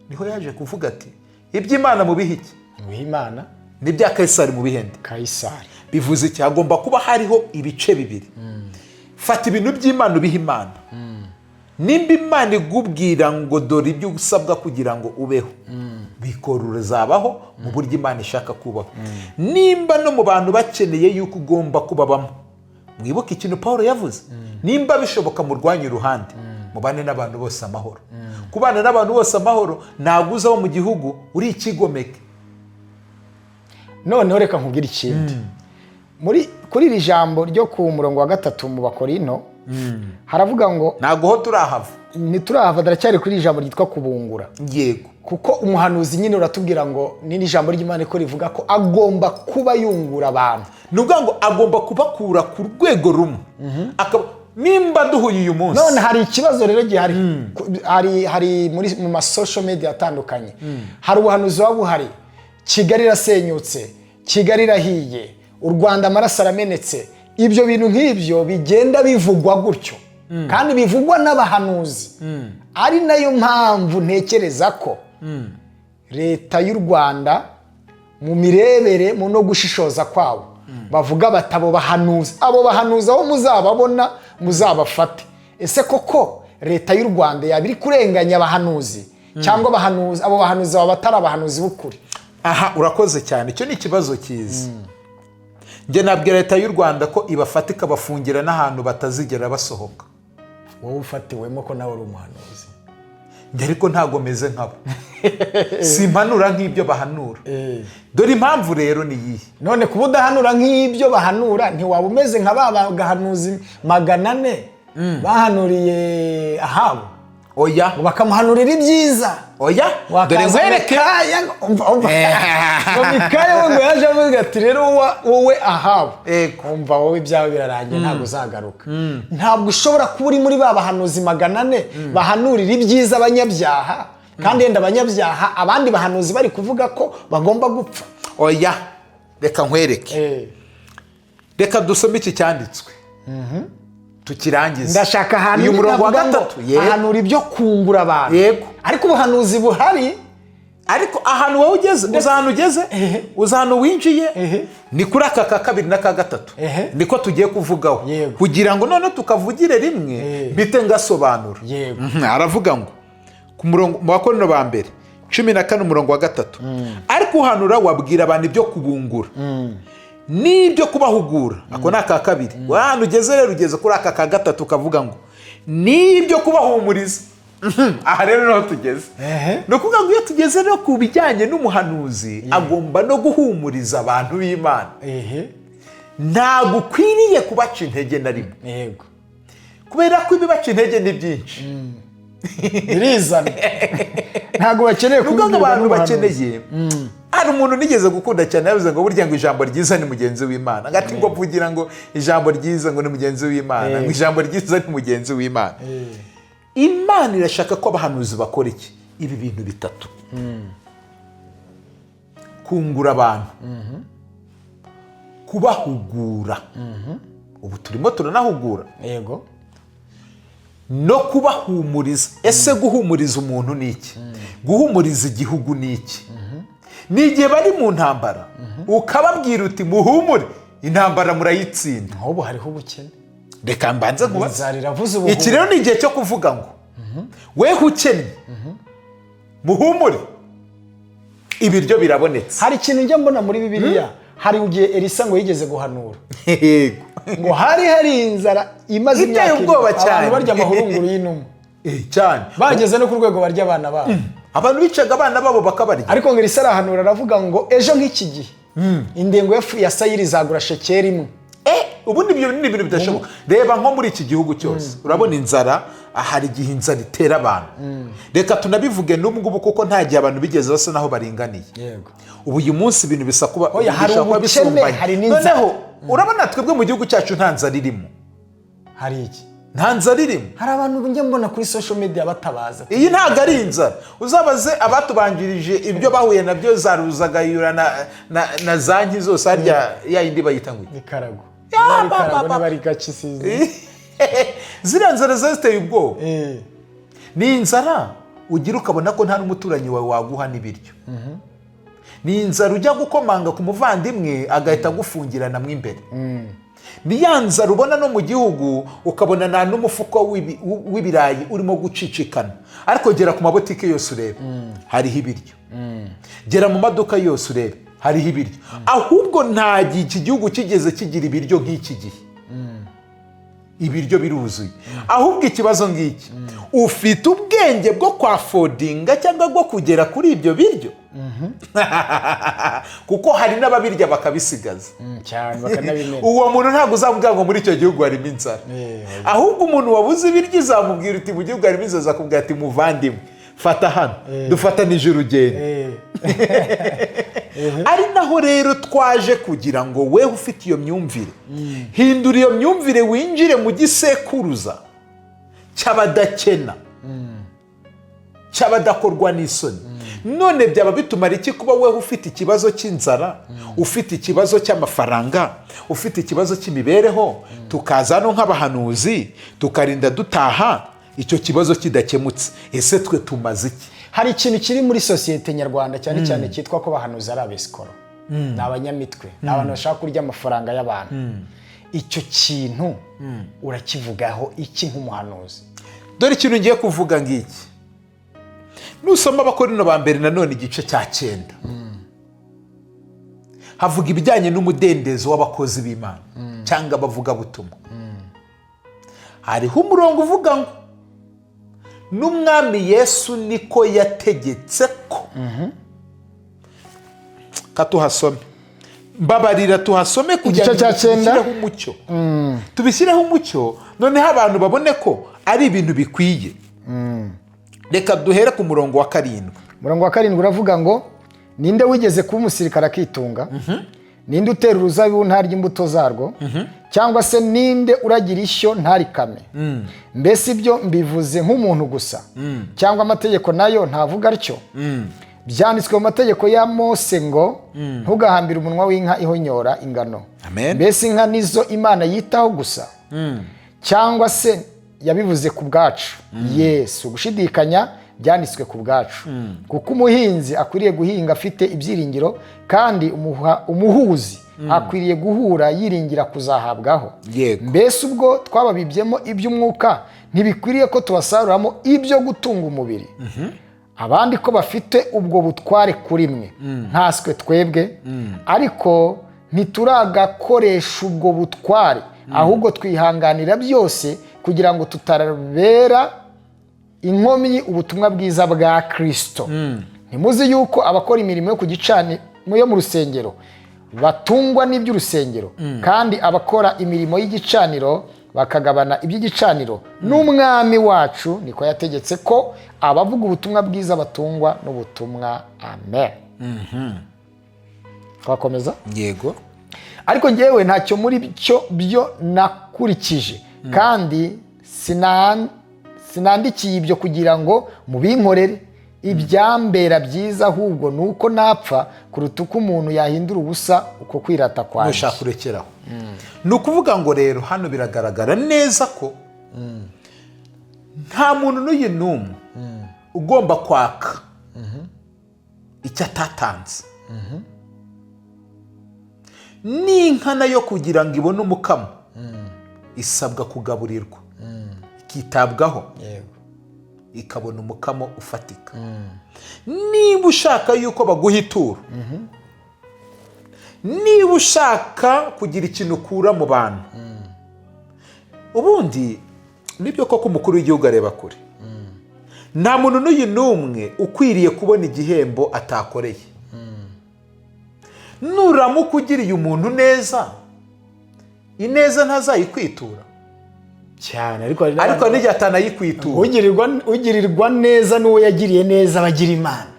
S2: Niho yaje kuvuga ati: iby'Imana mubihe iki?
S1: Muhe Imana.
S2: N'ibya Kayisari mubihe nde?
S1: Kayisari.
S2: Bivuze iki? Hagomba kuba hariho ibice bibiri. Fata ibintu by'Imana ubihe Imana. Nimba Imana ikubwira ngo dore ibyo usabwa kugira ngo ubeho, bikora, uzabaho mu buryo Imana ishaka kubaho. Nimba no mu bantu bakeneye yuko ugomba kubabamo, mwibuke ikintu Paul yavuze: nimba bishoboka murwanye uruhande, mubane n'abantu bose amahoro. Kubana n'abantu bose amahoro, ntabwo uzaho mu gihugu uri ikigomeke.
S1: Noneho reka nkubwire ikindi. Muri kuri iri jambo ryo ku murongo wa 3 mu Bakorino haravuga ngo
S2: Ntabwo ho turahava.
S1: Ntiturahava, turacyari kuri iri jambo ryitwa kubungura. Kuko umuhanuzi nyine uratubwira ngo n'iri jambo ry'Imana ko rivuga ko agomba kuba yungura abantu.
S2: Ni ukuvuga ngo agomba kubakura ku rwego rumwe. Nimba duhuye uyu munsi,
S1: None hari ikibazo rero gihari. Hari mu ma social media atandukanye hari ubuhanuzi buba buhari: Kigali irasenyutse, Kigali irahiye, u Rwanda amaraso aramenetse. Ibyo bintu nk'ibyo bigenda bivugwa gutyo kandi bivugwa n'abahanuzi, ari nayo mpamvu ntekereza ko Leta y'u Rwanda mu mirebere, mu no gushishoza kwabo, bavuga bati: abo bahanuzi, abo bahanuzi aho muzababona muzabafate. Ese koko Leta y'u Rwanda yaba iri kurenganya abahanuzi, cyangwa abahanuzi, abo bahanuzi baba batari abahanuzi b'ukuri?
S2: Aha urakoze cyane, icyo ni ikibazo cyiza. Njye nabwira Leta y'u Rwanda ko ibafata ikabafungira n'ahantu batazigera basohoka.
S1: Wowe ufatiwemo ko nawe uri umuhanuzi?
S2: Njye ariko ntabwo meze nkabo, simpanura nk'ibyo bahanura. Dore impamvu rero ni iyihe?
S1: None kuba udahanura nk'ibyo bahanura, ntiwaba umeze nka ba bagahanuzi 400 bahanuriye Ahabu?
S2: Oya.
S1: Ngo bakamuhanurira ibyiza.
S2: Oya, dore
S1: Wakaza
S2: nkwereke.
S1: Mikaya, umva, umva. Ngo Mikaya we ngo yaje avuga ati: rero wowe Ahabu, umva, wowe ibyawe birarangiye, ntabwo uzagaruka. Ntabwo ushobora kuba uri muri ba bahanuzi 400 bahanurira ibyiza abanyabyaha, kandi yenda abanyabyaha abandi bahanuzi bari kuvuga ko bagomba gupfa.
S2: Oya, reka nkwereke. Reka dusome iki cyanditswe tukirangize.
S1: Ndashaka ahantu
S2: Uyu murongo wa
S1: navuga ngo
S2: 3, yego.
S1: ahanura ibyo kungura abantu. Ariko ubuhanuzi buhari
S2: Ariko ahantu wowe ugeze, uzi ahantu ugeze, uzi ahantu winjiye, ni kuri aka ka kabiri n'aka gatatu, niko tugiye kuvugaho, kugira ngo noneho tukavugire rimwe, mpite ngasobanura. Aravuga ngo ku murongo mu Bakorino ba mbere 14 umurongo wa 3: ariko uhanura wabwira abantu ibyo kubungura n'ibyo kubahugura. Ako ni aka kabiri. Ahantu ugeze rero, ugeze kuri aka ka gatatu kavuga ngo n'ibyo kubahumuriza. Aha rero niho tugeze. Ni ukuvuga ngo iyo tugeze no ku bijyanye n'umuhanuzi, agomba no guhumuriza abantu b'Imana. Ntabwo ukwiriye kubaca intege na rimwe, kubera ko ibibaca intege ni byinshi.
S1: Birizana, ntabwo bakeneye
S2: Ni ukuvuga ngo
S1: kubibwirwa
S2: abantu
S1: n'umuhanuzi.
S2: bakeneye, hari umuntu nigeze gukunda cyane yavuze ngo burya ngo ijambo ryiza ni mugenzi w'Imana. Ngati ngo mvugira ngo ijambo ryiza ngo ni mugenzi w'Imana, ngo ijambo ryiza ni mugenzi w'Imana. Imana irashaka ko abahanuzi bakora iki? Ibi bintu bitatu. Kungura abantu, kubahugura. Ubu turimo turanahugura. No kubahumuriza. Ese guhumuriza umuntu ni iki? Guhumuriza igihugu ni iki? Ni igihe bari mu ntambara, ukababwira uti: "Muhumure, intambara murayitsinda."
S1: Nk'ubu hariho ubukene.
S2: Reka mbanze nkubaze.
S1: Inzara iravuze ubu.
S2: Iki rero ni igihe cyo kuvuga ngo: "Weho ukennye, muhumure, ibiryo birabonetse."
S1: Hari ikintu njya mbona muri Bibiliya. Hari igihe Elisa ngo yigeze guhanura, ngo hari inzara imaze
S2: Iteye
S1: imyaka
S2: ubwoba
S1: 7,
S2: cyane.
S1: abantu barya amahurunguru y'inuma.
S2: Cyane.
S1: Bageze no ku rwego barya abana babo.
S2: Abantu bicaga abana babo bakabarya.
S1: Ariko ngo Elisa arahanura, aravuga ngo ejo nk'iki gihe indengo ya sayiri izagura shekeri 1.
S2: Ubundi ibyo ni ibintu bidashoboka. Reba nko muri iki gihugu cyose, urabona inzara. Hari igihe inzara itera abantu. Reka tunabivuge n'ubu ngubu, kuko nta gihe abantu bigeze basa naho baringaniye. Ubu uyu munsi ibintu bisa kuba
S1: Oya, hari
S2: bishobora kuba
S1: ubukene,
S2: bisumbanye.
S1: hari n'inzara.
S2: Noneho urabona twebwe mu gihugu cyacu nta nzara irimo.
S1: Hari iki?
S2: Nta nzara irimo.
S1: Hari abantu njya mbona kuri social media batabaza.
S2: Iyi ntabwo ari inzara. Uzabaze abatubanjirije ibyo bahuye nabyo, za Ruzagayura na za nki zose. Harya ya yindi bayita ngo iki?
S1: Ni karago.
S2: Ya,
S1: Niba ari
S2: ba,
S1: karago,
S2: ba, ba.
S1: niba ari gaki, sizi.
S2: Ziriya nzara ziba ziteye ubwoba. Ni inzara ugira ukabona ko nta n'umuturanyi wawe waguha n'ibiryo. Ni inzara ujya gukomanga ku muvandimwe agahita agufungirana mo imbere. Ni ya nzara ubona no mu gihugu, ukabona nta n'umufuko w'ibirayi urimo gucicikana. Ariko gera ku mabotike yose urebe, hariho ibiryo. Gera mu maduka yose urebe, hariho ibiryo. Ahubwo nta gihe iki gihugu kigeze kigira ibiryo nk'iki gihe. Ibiryo biruzuye. Ahubwo ikibazo ngiki: ufite ubwenge bwo kwaffordinga cyangwa bwo kugera kuri ibyo biryo? Kuko hari n'ababirya bakabisigaza.
S1: Cyane, bakanabimena.
S2: Uwo muntu ntabwo uzamubwira ngo muri icyo gihugu harimo inzara. Ahubwo umuntu wabuze ibiryo uzamubwira uti: "Mu gihugu harimo inzara," azakubwira ati: "Muvandimwe, fata hano, dufatanije urugendo." Ari naho rero twaje kugira ngo wewe ufite iyo myumvire, hindura iyo myumvire, winjire mu gisekuruza cy'abadakena, cy'abadakorwa n'isoni. None byaba bitumara iki kuba wewe ufite ikibazo cy'inzara, ufite ikibazo cy'amafaranga, ufite ikibazo cy'imibereho, tukaza hano nk'abahanuzi tukarinda dutaha icyo kibazo kidakemutse? Ese twe tumaze iki?
S1: Hari ikintu kiri muri sosiyete nyarwanda cyane cyane cyitwa ko abahanuzi ari abesikoro, ni abanyamitwe, ni abantu bashaka kurya amafaranga y'abantu. Icyo kintu urakivugaho iki nk'umuhanuzi?
S2: Dore ikintu ngiye kuvuga ngiki: nusoma Abakorino ba mbere nanone igice cya 9, havuga ibijyanye n'umudendezo w'abakozi b'Imana cyangwa abavugabutumwa. Hariho umurongo uvuga ngo n'Umwami Yesu niko yategetse ko katuhasome. Mbabarira tuhasome kugira
S1: Igice
S2: ngo
S1: cya 9.
S2: tubishyireho umucyo, tubishyireho umucyo, noneho abantu babone ko ari ibintu bikwiye. Reka duhere ku murongo wa 7.
S1: Umurongo wa 7 uravuga ngo: "Ninde wigeze kuba umusirikare akitunga? Ninde utera uruzabibu ntarya imbuto zarwo? Cyangwa se ninde uragira ishyo ntarikame? Mbese ibyo mbivuze nk'umuntu gusa, cyangwa amategeko nayo ntavuga atyo? Byanditswe mu mategeko ya Mose ngo: 'Ntugahambire umunwa w'inka ihonyora ingano.'
S2: Amen.
S1: Mbese inka nizo Imana yitaho gusa, cyangwa se yabivuze ku bwacu? Yesu gushidikanya, byanditswe ku bwacu, kuko umuhinzi akwiriye guhinga afite ibyiringiro, kandi umuhuzi akwiriye guhura yiringira kuzahabwaho. Mbese ubwo twababibyemo iby'umwuka, ntibikwiriye ko tubasaruramo ibyo gutunga umubiri? Abandi ko bafite ubwo butware kuri mwe, nkaswe twebwe? Ariko ntituragakoresha ubwo butware, ahubwo twihanganira byose kugira ngo tutarabera inkomyi ubutumwa bwiza bwa Kirisito. Ntimuzi yuko abakora imirimo yo ku gicaniro yo mu rusengero batungwa n'iby'urusengero, kandi abakora imirimo y'igicaniro bakagabana iby'igicaniro? N'Umwami wacu niko yategetse ko abavuga ubutumwa bwiza batungwa n'ubutumwa." Amen. Twakomeza?
S2: Yego.
S1: "Ariko ngewe ntacyo muri cyo byo nakurikije, kandi sinandikiye ibyo kugira ngo mubinkorere." Ibyambera byiza ahubwo ni uko napfa kuruta uko umuntu yahindura ubusa uko kwirata kwanjye.
S2: Nushaka kurekeraho. Ni ukuvuga ngo rero hano biragaragara neza ko nta muntu n'uyu n'umwe ugomba kwaka icyo atatanze. N'inka nayo kugira ngo ibone umukamo isabwa kugaburirwa, ikitabwaho, ikabona umukamo ufatika. Niba ushaka yuko baguha ituro, niba ushaka kugira ikintu ukura mu bantu, ubundi nibyo koko umukuru w'igihugu areba kure. Nta muntu n'uyu n'umwe ukwiriye kubona igihembo atakoreye. Nuramuka ugiriye umuntu neza, ineza ntazayikwitura?
S1: Cyane, ariko hari
S2: ariko
S1: n'abantu-
S2: n'igihe atanayikwitura.
S1: Ugirirwa neza n'uwo yagiriye neza bagira Imana.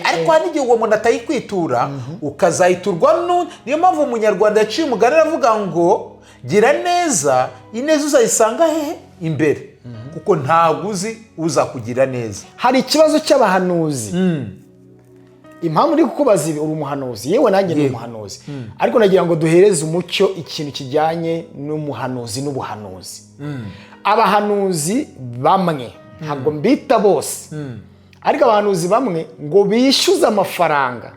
S2: Ariko hari n'igihe uwo muntu atayikwitura, ukazayiturwa n'undi. Niyo mpamvu Umunyarwanda yaciye umugani aravuga ngo: "Gira neza, ineza uzayisanga hehe? Imbere", kuko ntabwo uzi uzakugira neza.
S1: Hari ikibazo cy'abahanuzi. Impamvu uri kukubaza ibi, uri umuhanuzi, yewe nanjye ni umuhanuzi, ariko nagira ngo duhereze umucyo ikintu kijyanye n'umuhanuzi n'ubuhanuzi. Abahanuzi bamwe, ntabwo mbita bose, ariko abahanuzi bamwe ngo bishyuze amafaranga,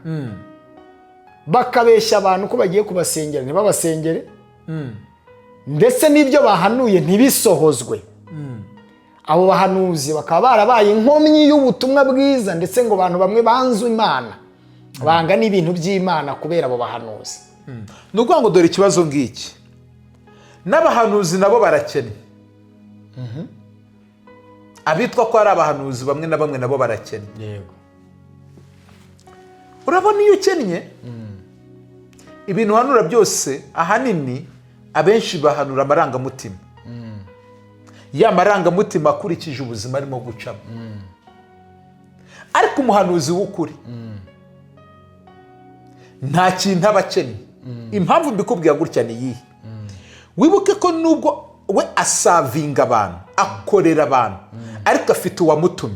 S1: bakabeshya abantu ko bagiye kubasengera, ntibabasengere, ndetse n'ibyo bahanuye ntibisohozwe. Abo bahanuzi bakaba barabaye inkomyi y'ubutumwa bwiza, ndetse ngo abantu bamwe banze Imana, banga n'ibintu by'Imana kubera abo bahanuzi.
S2: Ni ukuvuga ngo dore ikibazo ngiki: n'abahanuzi nabo barakennye. Abitwa ko ari abahanuzi bamwe na bamwe nabo barakennye. Urabona, iyo ukennye, ibintu uhanura byose, ahanini abenshi bahanura amarangamutima, ya marangamutima akurikije ubuzima arimo gucamo. Ariko umuhanuzi w'ukuri nta kintu aba akennye. Impamvu mbikubwira gutya ni iyihe? Wibuke ko nubwo we aservinga abantu, akorera abantu, ariko afite uwamutumye.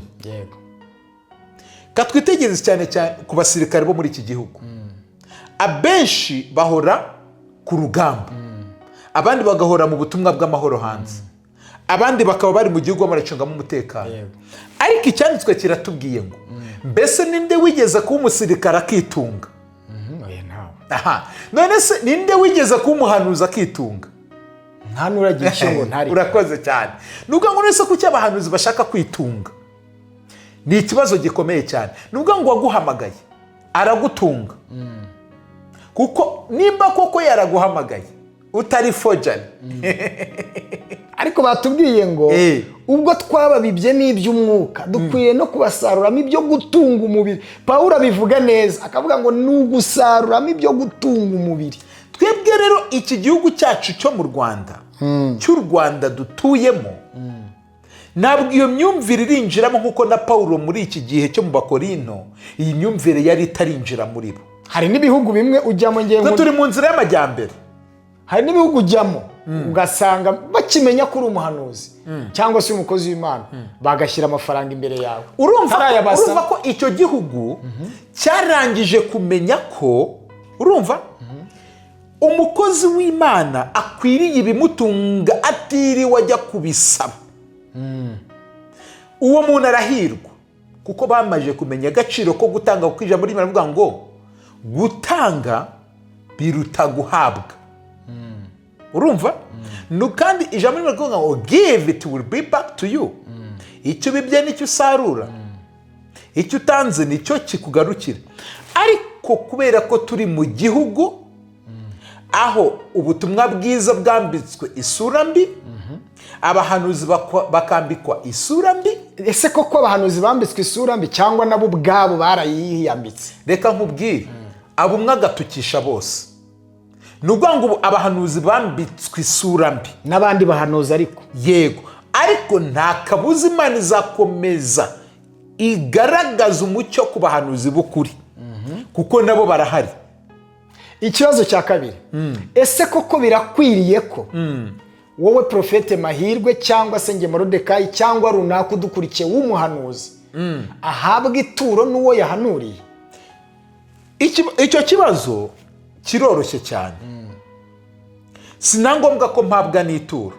S2: Katwitegereze cyane cyane ku basirikare bo muri iki gihugu. Abenshi bahora ku rugamba, abandi bagahora mu butumwa bw'amahoro hanze, abandi bakaba bari mu gihugu baracungamo umutekano. Ariko icyanditswe kiratubwiye ngo: "Mbese ninde wigeze kuba umusirikare akitunga?"
S1: Oya, ntawe.
S2: Aha, none se ninde wigeze kuba umuhanuzi akitunga?
S1: Nta n'uragira icyo ngo ntari.
S2: Urakoze cyane. Ni ukuvuga ngo none se kuki abahanuzi bashaka kwitunga? Ni ikibazo gikomeye cyane. Ni ukuvuga ngo uwaguhamagaye aragutunga, kuko nimba koko yaraguhamagaye utari forgery.
S1: Ariko batubwiye ngo ubwo twababibye n'iby'umwuka, dukwiye no kubasaruramo ibyo gutunga umubiri. Pawulo abivuga neza, akavuga ngo ni ugusaruramo ibyo gutunga umubiri.
S2: Twebwe rero iki gihugu cyacu cyo mu Rwanda, cy'u Rwanda dutuyemo, ntabwo iyo myumvire irinjiramo, nk'uko na Pawulo muri iki gihe cyo mu Bakorino iyi myumvire yari itarinjira muri bo.
S1: Hari n'ibihugu bimwe ujyamo, ngewe
S2: Twe turi mu nzira y'amajyambere.
S1: Hari n'ibihugu ujyamo ugasanga bakimenya ko uri umuhanuzi cyangwa se umukozi w'Imana, bagashyira amafaranga imbere yawe.
S2: Urumva
S1: Hariya
S2: ko,
S1: basa-
S2: urumva ko icyo gihugu cyarangije kumenya ko, urumva, umukozi w'Imana akwiriye ibimutunga atiriwe ajya kubisaba. Uwo muntu arahirwa, kuko bamaze kumenya agaciro ko gutanga, kuko ijambo ry'Imana rivuga ngo gutanga biruta guhabwa. Urumva? Kandi ijambo ry'Imana rivuga ngo: "Give, it will be back to you." Icyo ubibye nicyo usarura, icyo utanze nicyo kikugarukira. Ariko kubera ko turi mu gihugu aho ubutumwa bwiza bwambitswe isura mbi, abahanuzi bakambikwa isura mbi.
S1: Ese koko abahanuzi bambitswe isura mbi, cyangwa nabo ubwabo barayiyambitse?
S2: Reka nkubwire, abo umwe agatukisha bose. Ni ukuvuga ngo ubu abahanuzi bambitswe isura mbi.
S1: N'abandi bahanuzi ariko.
S2: Yego, ariko nta kabuza Imana izakomeza igaragaza umucyo ku bahanuzi b'ukuri, kuko nabo barahari.
S1: Ikibazo cya kabiri: ese koko birakwiriye ko wowe Prophète Mahirwe, cyangwa se nge Morodekayi, cyangwa runaka udukurikiye w'umuhanuzi Ahabwa ituro n'uwo yahanuriye?
S2: Icyo kibazo kiroroshye cyane. Si na ngombwa ko mpabwa n'ituro.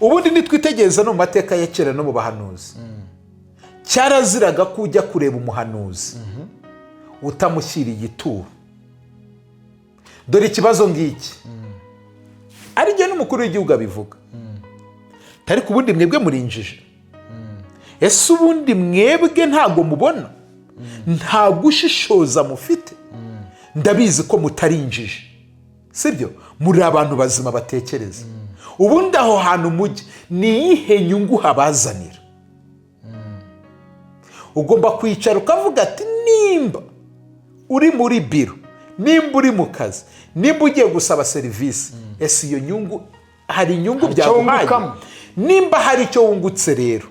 S2: Ubundi nitwitegereza no mu mateka ya kera no mu bahanuzi, cyaraziraga ko ujya kureba umuhanuzi utamushyiriye ituro. Dore ikibazo ngiki, ari byo n'umukuru w'igihugu abivuga, ariko ubundi mwebwe murinjije. Ese ubundi mwebwe ntabwo mubona? Nta gushishoza mufite? Ndabizi ko mutarinjije, sibyo? Muri abantu bazima batekereza. Ubundi aho hantu mujya ni iyihe nyungu habazanira? Ugomba kwicara ukavuga ati: nimba uri muri biro, nimba uri mu kazi, nimba ugiye gusaba serivisi, ese iyo nyungu, hari inyungu
S1: Hari icyo
S2: byaguhaye?
S1: wungukamo?
S2: Nimba hari icyo wungutse rero,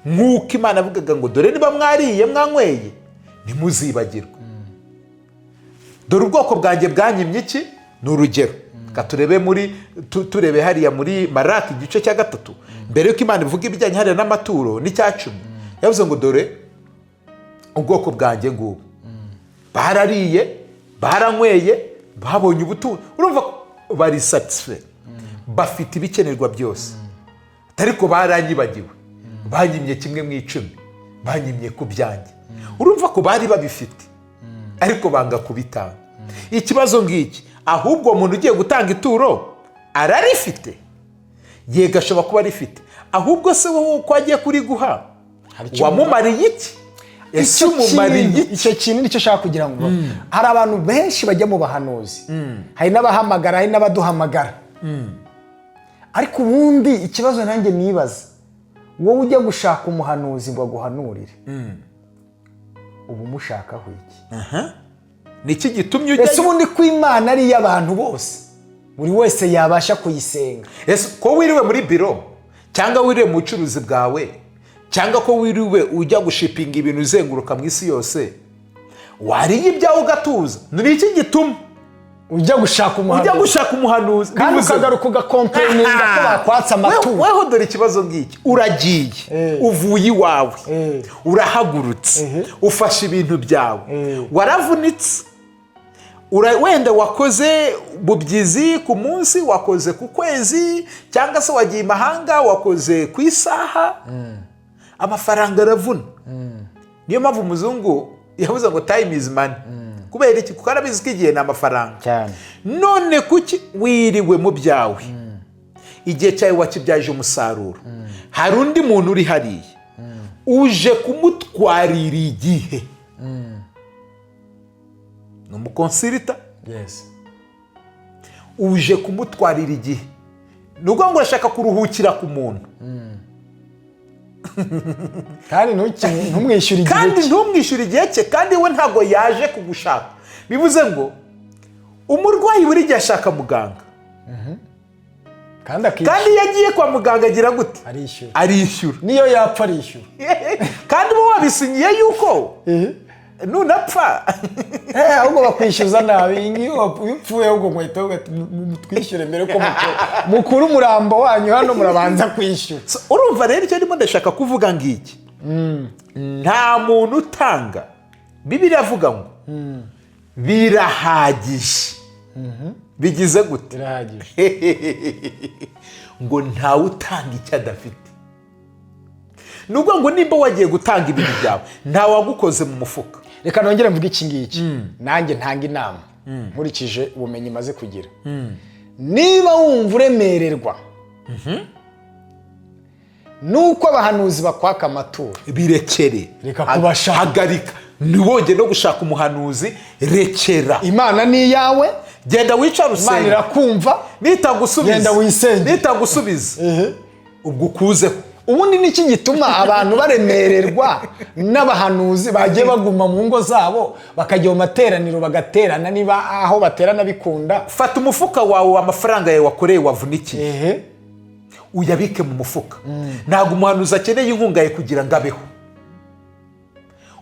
S2: nk'uko Imana avugaga ngo: "Dore niba mwariye mwanyweye, ntimuzibagirwe. Dore ubwoko bwanjye bwanyimye iki?" Ni urugero. Reka turebe muri turebe hariya muri Maraki igice cya 3. Mbere y'uko Imana ivuga ibijyanye hariya n'amaturo n'icya cumi, yavuze ngo: "Dore ubwoko bwanjye ngubu, barariye, baranyweye, babonye ubutunzi." Urumva ko bari satisfait, bafite ibikenerwa byose, ariko baranyibagiwe, banyimye kimwe mu icumi, banyimye ku byanjye. Urumva ko bari babifite ariko banga kubitanga. Ikibazo ngiki: ahubwo uwo muntu ugiye gutanga ituro ararifite? Yego, ashobora kuba arifite. Ahubwo se wowe uko agiye kuriguha,
S1: Hari icyo
S2: wamumariye iki? Ese
S1: Icyo
S2: umumariye
S1: kintu,
S2: iki?
S1: icyo kintu nicyo nshaka kugira ngo, hari abantu benshi bajya mu bahanuzi, hari n'abahamagara, hari n'abaduhamagara. Ariko ubundi ikibazo nanjye nibaza, wowe ujya gushaka umuhanuzi ngo aguhanurire, uba umushakaho iki?
S2: Ni iki gitumye
S1: Ese
S2: ujyayo?
S1: ubundi ko Imana ari iy'abantu bose, buri wese yabasha kuyisenga?
S2: Ese ko wiriwe muri biro, cyangwa wiriwe mu bucuruzi bwawe, cyangwa ko wiriwe ujya gushipinga ibintu uzenguruka mu isi yose, wariye ibyawe ugatuza, ni iki gituma
S1: ujya gushaka
S2: ujya
S1: umuhanuzi?
S2: Gushaka umuhanuzi.
S1: Kandi
S2: Bivuze
S1: ukagaruka ugacomplaininga ko bakwatse amaturo.
S2: Weho dore ikibazo ngiki: uragiye, uvuye iwawe, urahagurutse, ufashe ibintu byawe, waravunitse. Wenda wakoze bubyizi ku munsi, wakoze ku kwezi, cyangwa se wagiye imahanga, wakoze ku isaha. Amafaranga aravuna. Niyo mpamvu umuzungu yavuze ngo "Time is money." Kubera iki? Kuko arabizi ko igihe ni amafaranga.
S1: Cyane.
S2: None kuki wiriwe mu byawe, igihe cyawe wakibyaje umusaruro, hari undi muntu uri hariya uje kumutwarira igihe? Ni umuconsultant. Uje kumutwarira igihe, ni ukuvuga ngo urashaka kuruhukira ku muntu.
S1: Kandi ntumwishyure igihe
S2: Kandi
S1: cye.
S2: ntumwishyure igihe cye, kandi we ntabwo yaje kugushaka. Bivuze ngo umurwayi buri gihe ashaka muganga.
S1: Kandi akishyura.
S2: Kandi iyo agiye kwa muganga agira gute?
S1: Arishyura.
S2: Arishyura.
S1: Niyo yapfa arishyura.
S2: Kandi uba wabisinyiye yuko nunapfa
S1: Ahubwo bakwishyuza nabi. Iyo upfuye, ahubwo nkweto twishyure mbere ko mukura umurambo wanyu hano, murabanza kwishyura.
S2: So, urumva rero icyo ndimo ndashaka kuvuga ngiki: nta muntu utanga. Bibiliya avuga ngo birahagije. Bigize gute?
S1: Birahagije.
S2: Ngo ntawe utanga icyo adafite. Ni ukuvuga ngo nimba wagiye gutanga ibintu byawe, ntawagukoze mu mufuka.
S1: Reka nongere mvuge iki ngiki, nanjye ntanga inama nkurikije ubumenyi maze kugira. Niba wumva uremererwa nuko abahanuzi bakwaka amaturo,
S2: birekere.
S1: Reka kubashaka.
S2: Hagarika, ntiwongere no gushaka umuhanuzi, rekera.
S1: Imana ni iyawe.
S2: Genda wicare
S1: Imana
S2: usenge.
S1: irakumva.
S2: Nitagusubiza,
S1: Genda wisenge.
S2: nitagusubiza, ubwo ukuzeho.
S1: Ubundi niki gituma abantu baremererwa n'abahanuzi? Bagiye baguma mu ngo zabo, bakajya mu materaniro bagaterana, niba aho baterana bikunda.
S2: Fata umufuka wawe, amafaranga yawe wakoreye, wavunikiye, uyabike mu mufuka. Ntabwo umuhanuzi akeneye inkunga ye kugira ngo abeho.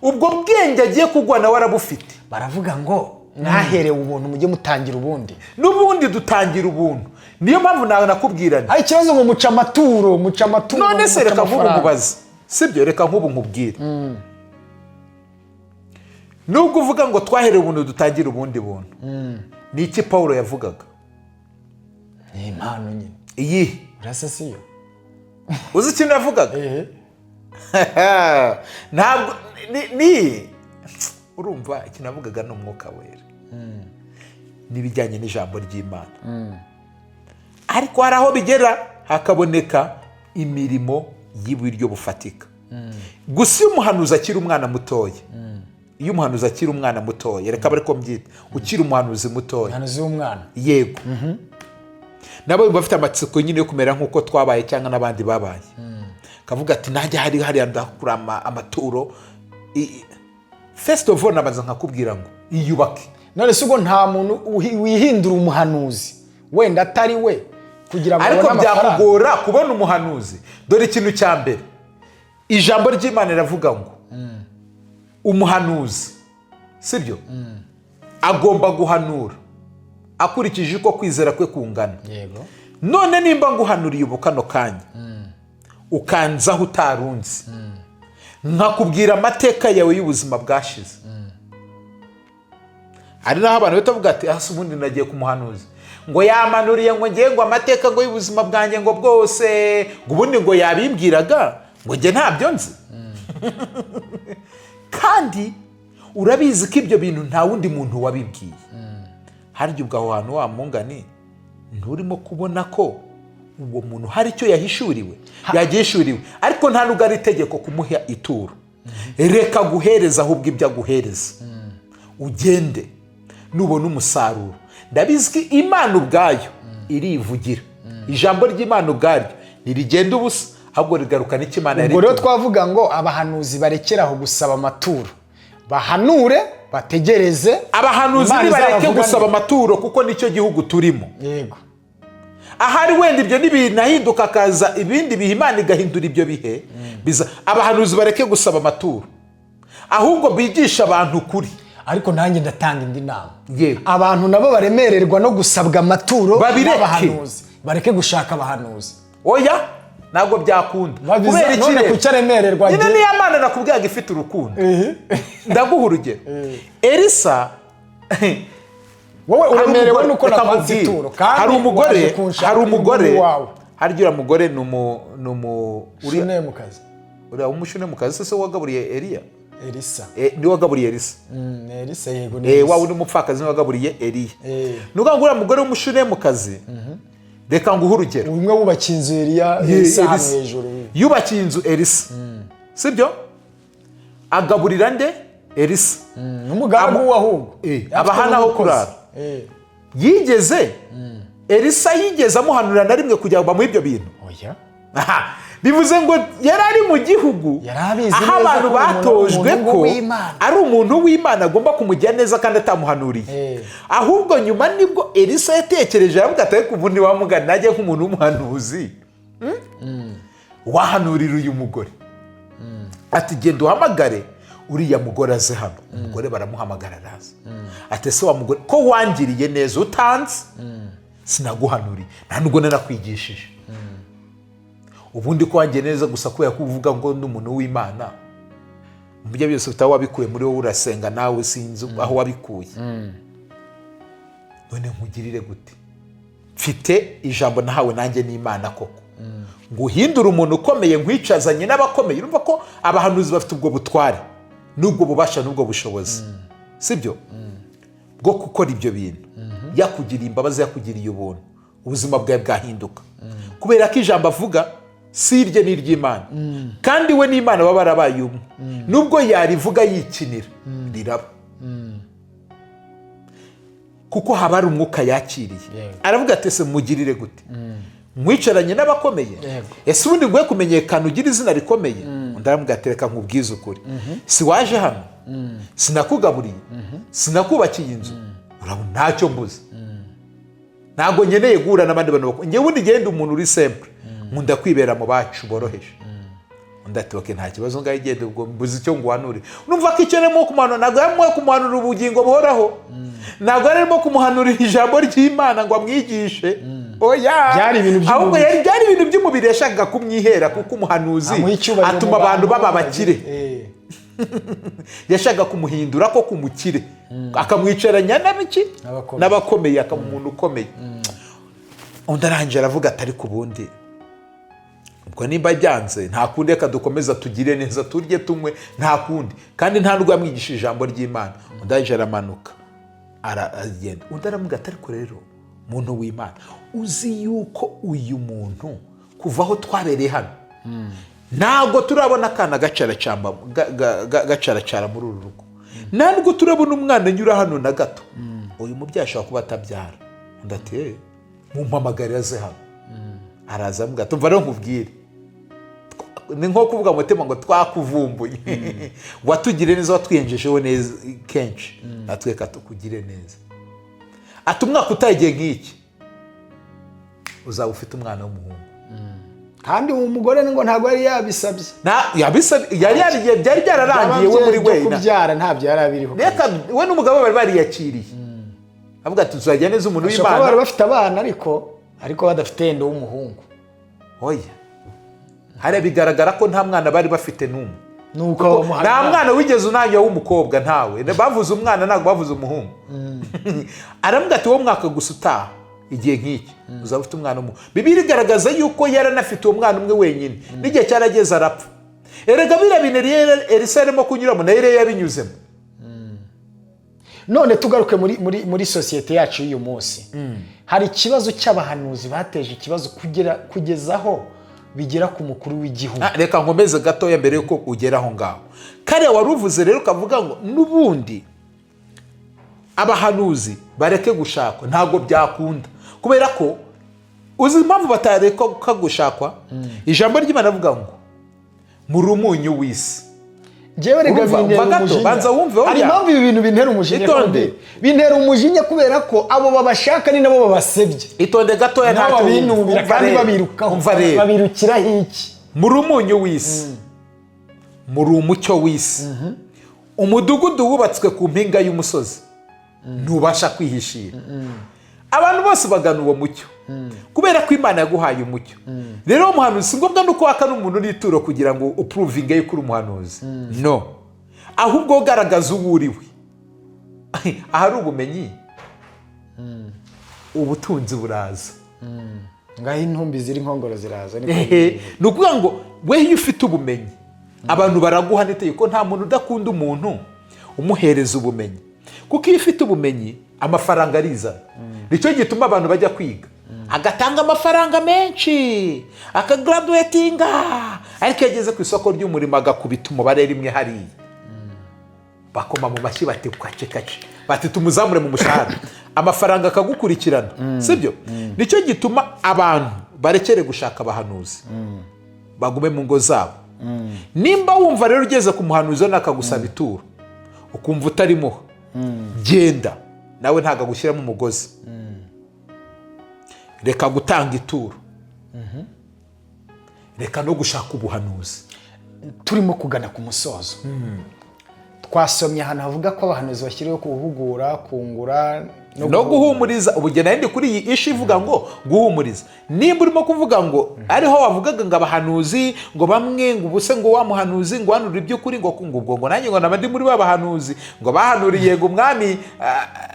S2: Ubwo bwenge agiye kugwa nawe arabufite.
S1: Baravuga ngo mwaherewe ubuntu, mujye mutangira ubundi.
S2: N'ubundi dutangira ubuntu, niyo mpamvu nawe nakubwirana.
S1: Hari ikibazo ngo muca amaturo, muca amaturo,
S2: None se
S1: muca
S2: reka mvuge
S1: amafaranga.
S2: umubaze. Sibyo? Reka nk'ubu nkubwire, nubwo uvuga ngo twaherewe ubuntu dutangire ubundi buntu, ni iki Paul yavugaga?
S1: Ni impano nyine.
S2: Iyihe?
S1: Urasa siyo?
S2: Uzi ikintu yavugaga? Ntabwo ni urumva, ikintu yavugaga ni Umwuka Wera n'ibijyanye n'ijambo ry'Imana. Ariko hari aho bigera hakaboneka imirimo y'uburyo bufatika. Gusa iyo umuhanuzi akiri umwana mutoya, iyo umuhanuzi akiri umwana mutoya, reka bari ko mbyita, ukiri umuhanuzi mutoya.
S1: Umuhanuzi w'umwana.
S2: Yego, nabo bumva bafite amatsiko nyine yo kumera nk'uko twabaye cyangwa n'abandi babaye, kavuga ati: "Najya hari hariya ndakura amaturo." First of all, nabanza nkakubwira ngo iyubake.
S1: None se ubwo nta muntu wihindura umuhanuzi wenda atari we kugira ngo
S2: Ariko
S1: abone amafaranga?
S2: byakugora kubona umuhanuzi. Dore ikintu cya mbere, ijambo ry'Imana riravuga ngo umuhanuzi, sibyo, agomba guhanura akurikije uko kwizera kwe kungana. None nimba nguhanuriye ubu kano kanya, ukanzaho utarunzi, nkakubwira amateka yawe y'ubuzima bwashize, hari n'aho abantu bahita bavuga ati: "Hasi ubundi nagiye ku muhanuzi ngo yamanuriye ngo ngiye ngo amateka ngo y'ubuzima bwanjye ngo bwose, ngo ubundi ngo yabimbwiraga ngo njye ntabyo nzi." Kandi urabizi ko ibyo bintu nta wundi muntu wabibwiye. Harya ubwo aho hantu wa mungani nturimo kubona ko uwo muntu hari icyo yahishuriwe, yagihishuriwe? Ariko nta nubwo ari itegeko kumuha ituro. Reka guhereza ahubwo ibyo aguhereza, ugende nubona umusaruro. Ndabizi ko Imana ubwayo irivugira. Ijambo ry'Imana ubwaryo ntirigenda ubusa, ahubwo rigaruka n'icyo Imana
S1: Ubwo rero
S2: yaritumye.
S1: twavuga ngo abahanuzi barekere aho gusaba amaturo, bahanure, bategereze.
S2: Abahanuzi
S1: Imana
S2: nibareke
S1: izabavuganire.
S2: gusaba amaturo, kuko nicyo gihugu turimo. Ahari wenda ibyo ntibinahinduka, akaza ibindi bihe, Imana igahindura ibyo bihe biza. Abahanuzi bareke gusaba amaturo, ahubwo bigisha abantu ukuri.
S1: Ariko nanjye ndatanga indi nama.
S2: Yego.
S1: Abantu nabo baremererwa no gusabwa amaturo
S2: Babireke.
S1: n'abahanuzi, bareke gushaka abahanuzi.
S2: Oya, ntabwo byakunda. Kubera iki
S1: None
S2: rero?
S1: kuki aremererwa?
S2: Nyine niyo Mana nakubwiraga ifite urukundo. Ndaguha urugero, Elisa.
S1: Wowe
S2: Hari
S1: uremerewe
S2: umugore-
S1: nuko
S2: reka
S1: nakwanze
S2: nkubwire.
S1: ituro kandi
S2: Hari umugore,
S1: waje kunshaka
S2: hari umugore,
S1: iwawe.
S2: Harya uriya mugore ni umu uriya
S1: Shunemukazi.
S2: Uriya w'Umushunemukazi se wagaburiye Eliya?
S1: Elisa.
S2: Niwe wagaburiye Elisa.
S1: Ni Elisa, yego, ni Elisa.
S2: Wa wundi mupfakazi niwe wagaburiye Eliya.
S1: Eh.
S2: Ni ukuvuga ngo uriya mugore w'Umushunemukazi, reka nguhe urugero.
S1: Umwe wubakiye inzu Eliya, Elisa hano
S2: Elisa.
S1: hejuru.
S2: Yubakiye inzu Elisa, sibyo? Agaburira nde? Elisa.
S1: N'umugaragu we ahubwo. Afite
S2: Abaha n'aho
S1: n'umukozi.
S2: kurara. Yigeze Elisa yigeze amuhanurira na rimwe kugira ngo bamuhe ibyo bintu?
S1: Oya.
S2: Aha, bivuze ngo yari ari mu gihugu
S1: Yari abizi
S2: aho
S1: neza
S2: abantu
S1: ko umuntu
S2: batojwe
S1: umuntu
S2: ko
S1: w'Imana.
S2: ari umuntu w'Imana, agomba kumugira neza kandi atamuhanuriye. Ahubwo nyuma nibwo Elisa yatekereje, aravuga ati: "Ariko ubundi wamugana najye nk'umuntu w'umuhanuzi, Wahanurira uyu mugore?" Ati: "Genda uhamagare uriya mugore aze hano." Umugore baramuhamagara, araza. Ati: "Ese wa mugore, ko wangiriye neza utanze, sinaguhanuriye, nta nubwo nanakwigishije, ubundi ko wangiriye neza gusa kubera ko uvuga ngo ndi umuntu w'Imana, mu byo byose utaba wabikuye muri wowe, urasenga nawe, sinzi aho wabikuye, none nkugirire gute? Mfite ijambo nahawe nanjye n'Imana koko, ngo uhindure umuntu ukomeye, nkwicazanye n'abakomeye." Urumva ko abahanuzi bafite ubwo butware n'ubwo bubasha n'ubwo bushobozi, sibyo, bwo gukora ibyo bintu. Yakugiriye imbabazi, yakugiriye ubuntu, ubuzima bwawe bwahinduka, kubera ko ijambo avuga si irye, ni iry'Imana, kandi we n'Imana baba barabaye umwe. Nubwo yarivuga yikinira, riraba, kuko haba hari umwuka yakiriye. Aravuga ati: "Ese mugirire gute? Nkwicaranye n'abakomeye? Ese ubundi nguhe kumenyekana, ugira izina rikomeye?" Undi aramubwira ati: "Reka nkubwize ukuri, si waje hano, sinakugaburiye, sinakubakiye inzu, urabona ntacyo mbuze, ntabwo nkeneye guhura n'abandi bantu bakuru. Njyewe ubundi genda umuntu uri simple, nkunda kwibera mu bacu boroheje." Undi ati: "Okay, nta kibazo, ngaho igenda, ubwo mbuze icyo nguhanure." Urumva ko icyo arimo kumuhanura, ntabwo yarimo kumuhanurira ubugingo buhoraho, ntabwo yarimo kumuhanurira ijambo ry'Imana ngo amwigishe. Oya.
S1: Byari ibintu by'umubiri.
S2: Ahubwo byari ibintu by'umubiri, yashakaga kumwihera, kuko umuhanuzi
S1: Amuha icyubahiro
S2: atuma
S1: mu
S2: abantu
S1: bantu,
S2: baba abakire. Yashakaga kumuhindura ko kumukire, akamwicaranya n'abiki?
S1: N'abakomeye.
S2: N'abakomeye, akaba umuntu ukomeye. Undi arangije aravuga ati: "Ariko ubundi ubwo nimba byanze, nta kundi, reka dukomeza tugire neza, turye, tunywe, nta kundi." Kandi nta nubwo yamwigishije ijambo ry'Imana. Undi arangije aramanuka, aragenda. Undi aramubwira ati: "Ariko rero muntu w'Imana, uzi yuko uyu muntu kuva aho twabereye hano ntabwo turabona akana gacaracara muri uru rugo, ntabwo turabona umwana anyura hano na gato. Uyu mubyeyi ashobora kuba atabyara." Undi ati: "Eh, mumpamagarire aze hano." Araza, amubwira ati: "Umva rero nkubwire, ni nko kuvuga mu mutima ngo twakuvumbuye, watugire neza, watwiyenjejeho neza kenshi, natwe reka tukugire neza." Ati: "Umwaka utaha igihe nk'iki uzaba ufite umwana w'umuhungu."
S1: Kandi uwo mugore ngo ntabwo yari yabisabye.
S2: Yari yarigiye, byari byararangiye we muri
S1: Byo
S2: we
S1: kubyara ntabyo yari abiriho.
S2: Reka, we n'umugabo bari bariyakiriye, avuga ati: "Tuzajya neza umuntu
S1: Bashobora kuba bari
S2: w'Imana."
S1: bafite abana, ariko badafite yenda w'umuhungu.
S2: Oya, hariya bigaragara ko nta mwana bari bafite n'umwe.
S1: Nuko bamuha.
S2: Nta mwana wigeze unangira w'umukobwa, ntawe. Bavuze umwana, ntabwo bavuze umuhungu. Aravuga ati: "Wowe, mwaka gusa utaha igihe nk'iki uzaba ufite umwana umwe." Bibiliya igaragaza yuko yaranafite uwo mwana umwe wenyine, n'igihe cyarageze arapfa. Erega biriya bintu Elisa yarimo kunyuramo, nayo rero yabinyuzemo.
S1: None tugaruke muri sosiyete yacu y'uyu munsi. Hari ikibazo cy'abahanuzi bateje ikibazo kugeza aho bigera ku mukuru w'igihugu.
S2: Ah, reka nkomeze gatoya mbere yuko ugera aho ngaho. Kariya wari uvuze rero, ukavuga ngo n'ubundi abahanuzi bareke gushakwa, ntabwo byakunda, kubera ko uzi impamvu batareka gushakwa? Ijambo ry'Imana avuga ngo muri umunyu w'isi.
S1: Njyewe rega
S2: Urumva,
S1: bintera
S2: umva gato,
S1: umujinya.
S2: banza wumve, oya.
S1: Hari impamvu ibi bintu bintera umujinya.
S2: Itonde.
S1: Kandi bintera umujinya kubera ko abo babashaka ni nabo babasebye.
S2: Itonde gatoya.
S1: Nabo
S2: Ntacyo wumva.
S1: babinubira
S2: Umva
S1: kandi
S2: rero,
S1: babirukaho.
S2: umva rero.
S1: Babirukiraho iki?
S2: Muri umunyu w'isi, muri umucyo w'isi. Umudugudu wubatswe ku mpinga y'umusozi ntubasha kwihishira. Abantu bose bagana uwo mucyo kubera ko Imana yaguhaye umucyo. Rero uwo muhanuzi, si ngombwa nuko waka n'umuntu n'ituro kugira ngo uprovinge yuko uri umuhanuzi, no, ahubwo ugaragaza uwo uri we. Ahari ubumenyi, ubutunzi buraza.
S1: Ngaho intumbi ziri, inkongoro ziraza, niko.
S2: Ehe, ni ukuvuga ngo we iyo ufite ubumenyi, abantu baraguha n'itegeko. Nta muntu udakunda umuntu umuhereza ubumenyi, kuko iyo ufite ubumenyi amafaranga arizana. Nicyo gituma abantu bajya kwiga, agatanga amafaranga menshi, akagraduatinga, ariko iyo ageze ku isoko ry'umurimo agakubita umubare rimwe hariya, bakoma mu mashyi bati: "Kace kace," bati: "Tumuzamure mu mushahara." Amafaranga akagukurikirana, sibyo? Nicyo gituma abantu barekere gushaka abahanuzi, bagume mu ngo zabo. Nimba wumva rero ugeze ku muhanuzi we akagusaba ituro ukumva utarimuha, genda, nawe ntabwo agushyiramo umugozi. Reka gutanga ituro, reka no gushaka ubuhanuzi.
S1: Turimo kugana ku musozo. Twasomye ahantu havuga ko abahanuzi bashyiriweho guhugura, kungura
S2: No guhumuriza. Ubugeni ndi kuri iyi issue ivuga ngo guhumuriza. Nimba urimo kuvuga ngo ariho wavugaga ngo abahanuzi, ngo bamwe ngo ubuse ngo wa muhanuzi ngo hanura iby'ukuri, ngo ubwo ngo nanjye ngo naba ndi muri ba bahanuzi ngo bahanuriye ngo umwami,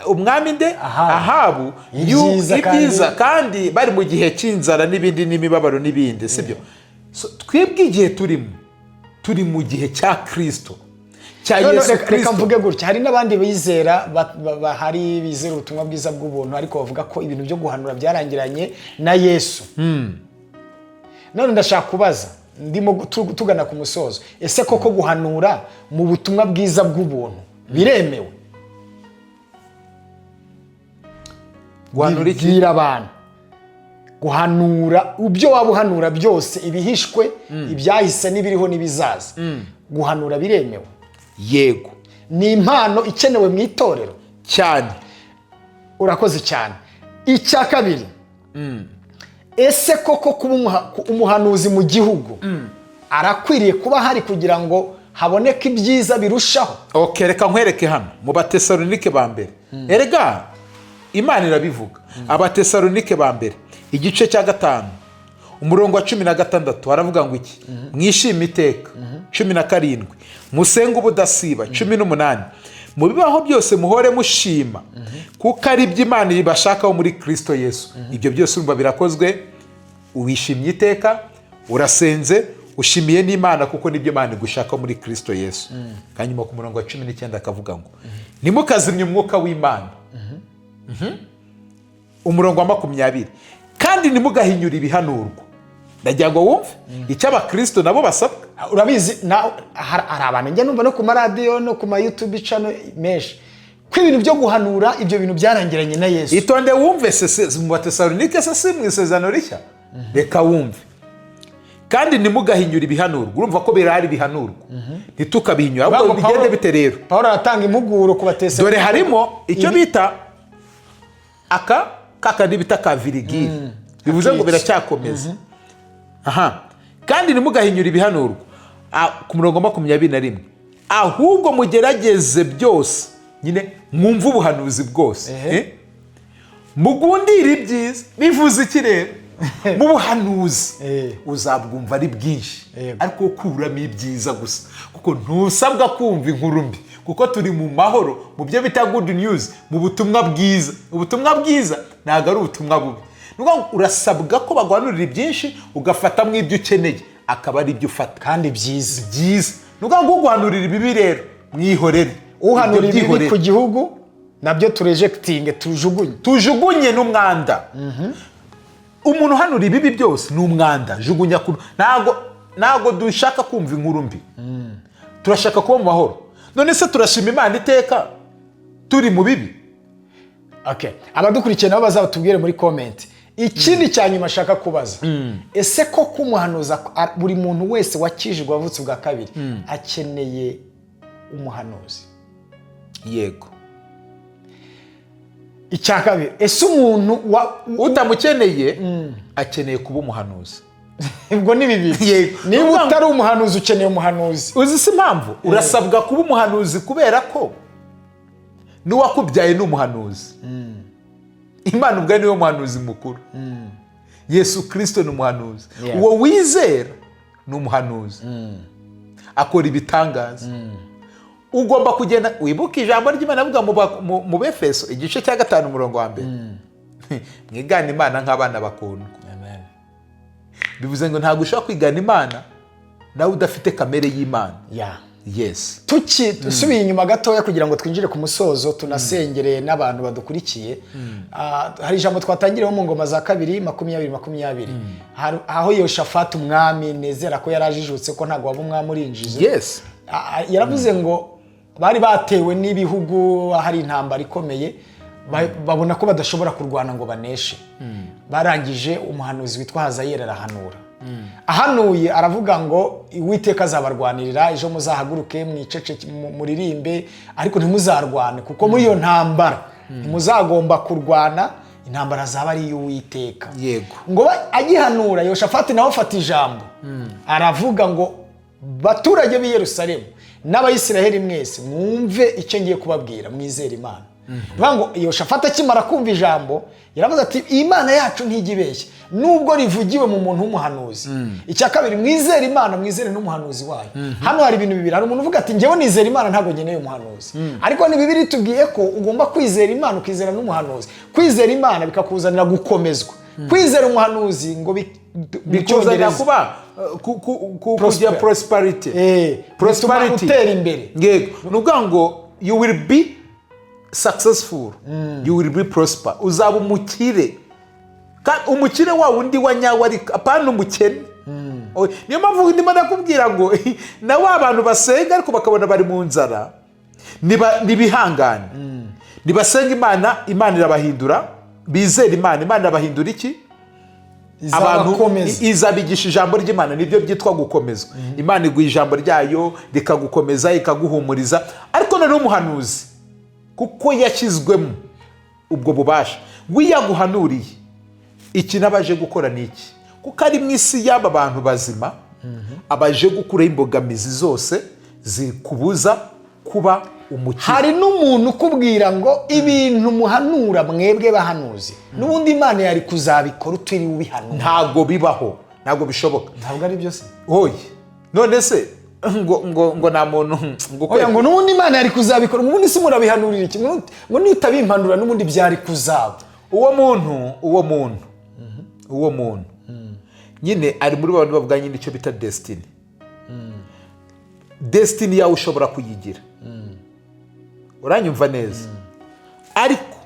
S2: umwami nde?
S1: Ahabu.
S2: Ahabu.
S1: Ibyiza.
S2: Ibyiza, kandi bari mu gihe cy'inzara n'ibindi n'imibabaro n'ibindi, sibyo? So, twebwe igihe turimo, turi mu gihe cya Kirisito, cya
S1: No, no,
S2: Yesu
S1: reka
S2: Kirisito.
S1: mvuge gutya: hari n'abandi bizera bahari bizera ubutumwa bwiza bw'ubuntu, ariko bavuga ko ibintu byo guhanura byarangiranye na Yesu. None ndashaka kubaza, ndimo tugana ku musozo: ese koko guhanura mu butumwa bwiza bw'ubuntu biremewe?
S2: Guhanura iki?
S1: Bibwira abantu guhanura ibyo waba uhanura byose, ibihishwe, ibyahise n'ibiriho n'ibizaza. Guhanura biremewe?
S2: Yego.
S1: Ni impano ikenewe mu itorero?
S2: Cyane.
S1: Urakoze cyane. Icya kabiri: ese koko kuba umuhanuzi mu gihugu arakwiriye kuba ahari kugira ngo haboneke ibyiza birushaho?
S2: Ok, reka nkwereke hano mu Batesalonike ba mbere. Erega Imana irabivuga. Abatesalonike ba mbere, igice cya 5, umurongo wa 16, haravuga ngo iki? Mwishime iteka. 17, musenge ubudasiba. 18, mu bibaho byose muhore mushima, kuko ari byo Imana ibashakaho muri Kirisito Yesu. Ibyo byose urumva birakozwe, wishimye iteka, urasenze, ushimiye n'Imana, kuko nibyo Imana igushaka muri Kirisito Yesu. Hanyuma ku murongo wa 19 akavuga ngo ntimukazimye umwuka w'Imana. Umurongo wa 20, kandi ntimugahinyure ibihanurwa. Ndagira ngo wumve icyo abakirisito nabo basabwa.
S1: Urabizi, hari abantu njya numva no ku maradiyo no ku ma YouTube channel menshi ko ibintu byo guhanura, ibyo bintu byarangiranye na Yesu.
S2: Itonde wumve. Se mu Batesalonike, se si mu Isezerano Rishya? Reka wumve: kandi ntimugahinyure ibihanurwa. Urumva ko birahari ibihanurwa, ntitukabihinyure, ahubwo
S1: Ngo
S2: bigende bite rero?
S1: Pawulo aratanga impuguro ku Batesalonike.
S2: Dore harimo icyo bita aka kakandi bita ka virgule, bivuze ngo
S1: Akitso.
S2: biracyakomeza. Aha, kandi ntimugahinyure ibihanurwa. Ku murongo wa 21, ahubwo mugerageze byose nyine, mwumve ubuhanuzi bwose.
S1: Ehe.
S2: Eh? Mugundire ibyiza. Bivuze iki rero? Mu buhanuzi uzabwumva ari bwinshi, ariko kuramo ibyiza gusa, kuko ntusabwa kumva inkuru mbi, kuko turi mu mahoro, mu byo bita good news, mu butumwa bwiza. Ubutumwa bwiza ntabwo ari ubutumwa bubi. Ni ukuvuga ngo urasabwa ko baguhanurira ibyinshi, ugafatamo ibyo ukeneye, akaba ari ibyo ufata.
S1: Kandi byiza.
S2: Byiza. Ni ukuvuga ngo uguhanurira ibibi rero, mwihorere.
S1: Uhanura
S2: Ibyo
S1: ibibi
S2: byihorere.
S1: ku gihugu, nabyo turejectinge, tujugunye.
S2: Tujugunye n'umwanda. Umuntu uhanura ibibi byose ni umwanda, jugunya ku. Ntabwo dushaka kumva inkuru mbi, turashaka kuba mu mahoro. None se turashima Imana iteka turi mu bibi?
S1: Okay. Abadukurikiye nabo bazatubwire muri comment. Ikindi cya nyuma ashaka kubaza: ese koko umuhanuzi, buri muntu wese wakijijwe, wavutse ubwa kabiri, akeneye umuhanuzi?
S2: Yego.
S1: Icya kabiri, ese umuntu wa
S2: Utamukeneye akeneye kuba umuhanuzi.
S1: Ubwo ni bibiri.
S2: Yego.
S1: Niba utari umuhanuzi, ukeneye umuhanuzi.
S2: Uzi si impamvu urasabwa kuba umuhanuzi? Kubera ko n'uwakubyaye ni umuhanuzi. Imana ubwayo niwe muhanuzi mukuru. Yesu Kirisito ni umuhanuzi. Uwo wizera ni umuhanuzi, akora ibitangaza. Ugomba kugenda wibuke ijambo ry'Imana avuga mu Befeso igice cya 5, umurongo wa 1: mwigane Imana nk'abana bakundwa. Bivuze ngo ntabwo ushobora kwigana Imana nawe udafite kamere y'Imana. Yes.
S1: Tuki dusubiye inyuma gatoya kugira ngo twinjire ku musozo, tunasengere n'abantu badukurikiye. Hari ijambo twatangiriyeho mu Ngoma za Kabiri 20:20. Aho Yoshafati umwami, nezera ko yari ajijutse, ko ntabwo waba umwami urinjije. Yaravuze ngo bari batewe n'ibihugu, hari intambara ikomeye, babona ko badashobora kurwana ngo baneshe. Barangije umuhanuzi witwa Hazayeli arahanura. Ahanuye aravuga ngo Uwiteka azabarwanirira, ejo muzahaguruke mwicece, muririmbe, ariko ntimuzarwane, kuko muri iyo ntambara ntimuzagomba kurwana, intambara zaba ari iy'Uwiteka. Ngo agihanura, Yoshafati nawe afata ijambo, aravuga ngo baturage b'i Yerusalemu n'Abayisiraheli mwese, mwumve icyo ngiye kubabwira, mwizere Imana. Bivuga ngo Yoshafati akimara kumva ijambo yaravuze ati Imana yacu ntijya ibeshya nubwo rivugiwe mu muntu w'umuhanuzi. Icya kabiri, mwizere Imana, mwizere n'umuhanuzi wayo. Hano hari ibintu bibiri. Hari umuntu uvuga ati njyewe nizera Imana, ntabwo nkeneye umuhanuzi. Ariko ni Bibiliya itubwiye ko ugomba kwizera Imana, ukizera n'umuhanuzi. Kwizera Imana bikakuzanira gukomezwa, kwizera umuhanuzi ngo mu
S2: Bikuzanira
S1: Cyongereza
S2: kuba kugira
S1: Prosper.
S2: prosperity.
S1: Prosperity,
S2: Prosperity.
S1: utera imbere.
S2: Yego, ni ukuvuga ngo you will be successful, you will be prosper, uzaba umukire. Kandi umukire wa wundi wa nyawe, ariko apana umukene. Niyo mpamvu ndimo ndakubwira ngo na wa bantu basenga ariko bakabona bari mu nzara, nibihangane, nibasenga Imana, Imana irabahindura. Bizera Imana, Imana irabahindura iki? Abantu
S1: Izabakomeza.
S2: Izabigisha ijambo ry'Imana, nibyo byitwa gukomezwa. Imana iguha ijambo ryayo rikagukomeza, ikaguhumuriza. Ariko noneho umuhanuzi, kuko yashyizwemo ubwo bubasha, wiyaguhanuriye iki n'abaje gukora ni iki? Kuko ari mu isi y'aba bantu bazima, abaje gukuraho imbogamizi zose zikubuza kuba Umukire.
S1: Hari n'umuntu ukubwira ngo ibintu muhanura mwebwe bahanuzi, n'ubundi Imana yari kuzabikora utiriwe ubihanura.
S2: Ntabwo bibaho, ntabwo bishoboka.
S1: Ntabwo ari byo se?
S2: Oye, none se ngo nta muntu ngo
S1: Oya, ngo n'ubundi Imana yari kuzabikora, ubundi se murabihanurira iki? Ngo nutabiimpanura n'ubundi byari kuzaba.
S2: Uwo muntu nyine ari muri ba bantu bavuga nyine icyo bita destiny. Destiny yawe ushobora kuyigira, uranyumva neza, ariko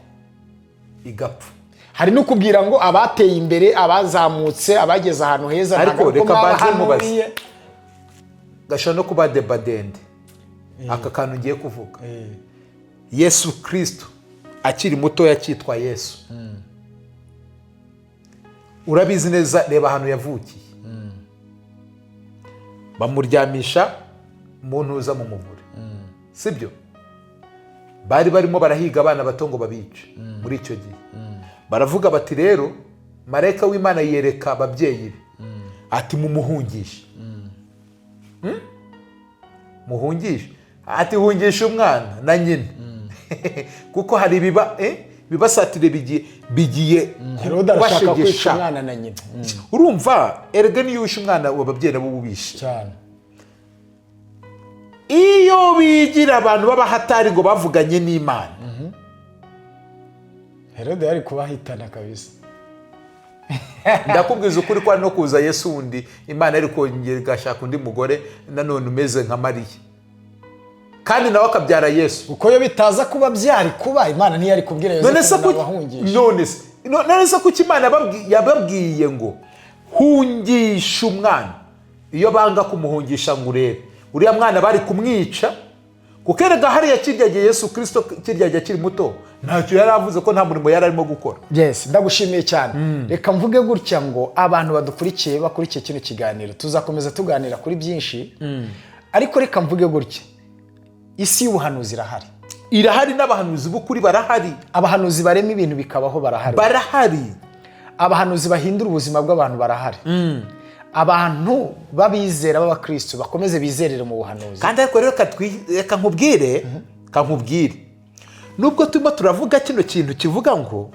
S2: igapfa.
S1: Hari n'ukubwira ngo abateye imbere, abazamutse, abageze ahantu heza,
S2: Ariko
S1: ntabwo ari uko
S2: reka mbanze
S1: mwabahanuriye.
S2: Gashobora no kuba debadende aka kantu ngiye kuvuga. Yesu Kirisito akiri mutoya akitwa Yesu, urabizi neza, reba ahantu yavukiye, bamuryamisha mu ntuza, mu muvure, sibyo? Bari barimo barahiga abana bato ngo babice muri icyo gihe. Baravuga bati rero marayika w'Imana yereka ababyeyi be ati: "Mumuhungishe." Muhungishe, ati: "Hungisha umwana na nyina, kuko hari ibiba bibasatire bigiye
S1: Herode arashaka kwica
S2: kubashegesha."
S1: umwana na nyina.
S2: Urumva erega niyo wishe umwana, ababyeyi nabo ubishe.
S1: Cyane.
S2: Iyo bigira abantu b'abahatari ngo bavuganye n'Imana,
S1: Herode yari kubahitana kabisa.
S2: Ndakubwiza ukuri ko hari no kuza Yesu wundi, Imana yari kongera igashaka undi mugore nanone umeze nka Mariya, kandi nawe akabyara Yesu.
S1: Kuko iyo bitaza kuba byari kuba, Imana ntiyari kubwira
S2: None se
S1: Yosefu ngo nabahungishe.
S2: None se kuki Imana yababwiye ngo hungisha umwana? Iyo banga kumuhungisha ngo urebe uriya mwana, bari kumwica, kuko erega hariya kirya gihe Yesu Kirisito, kirya gihe akiri muto, ntacyo yari avuze, ko nta murimo yari arimo gukora.
S1: Yes, ndagushimiye cyane. Reka mvuge gutya ngo abantu badukurikiye, bakurikiye kino kiganiro, tuzakomeza tuganira kuri byinshi, ariko reka mvuge gutya: isi y'ubuhanuzi irahari.
S2: Irahari, n'abahanuzi b'ukuri barahari.
S1: Abahanuzi barema ibintu bikabaho barahari.
S2: Barahari.
S1: Abahanuzi bahindura ubuzima bw'abantu barahari. Abantu b'abizera b'abakristo bakomeze bizerere mu buhanuzi.
S2: Kandi ariko rero reka nkubwire, nubwo turimo turavuga kino kintu kivuga ngo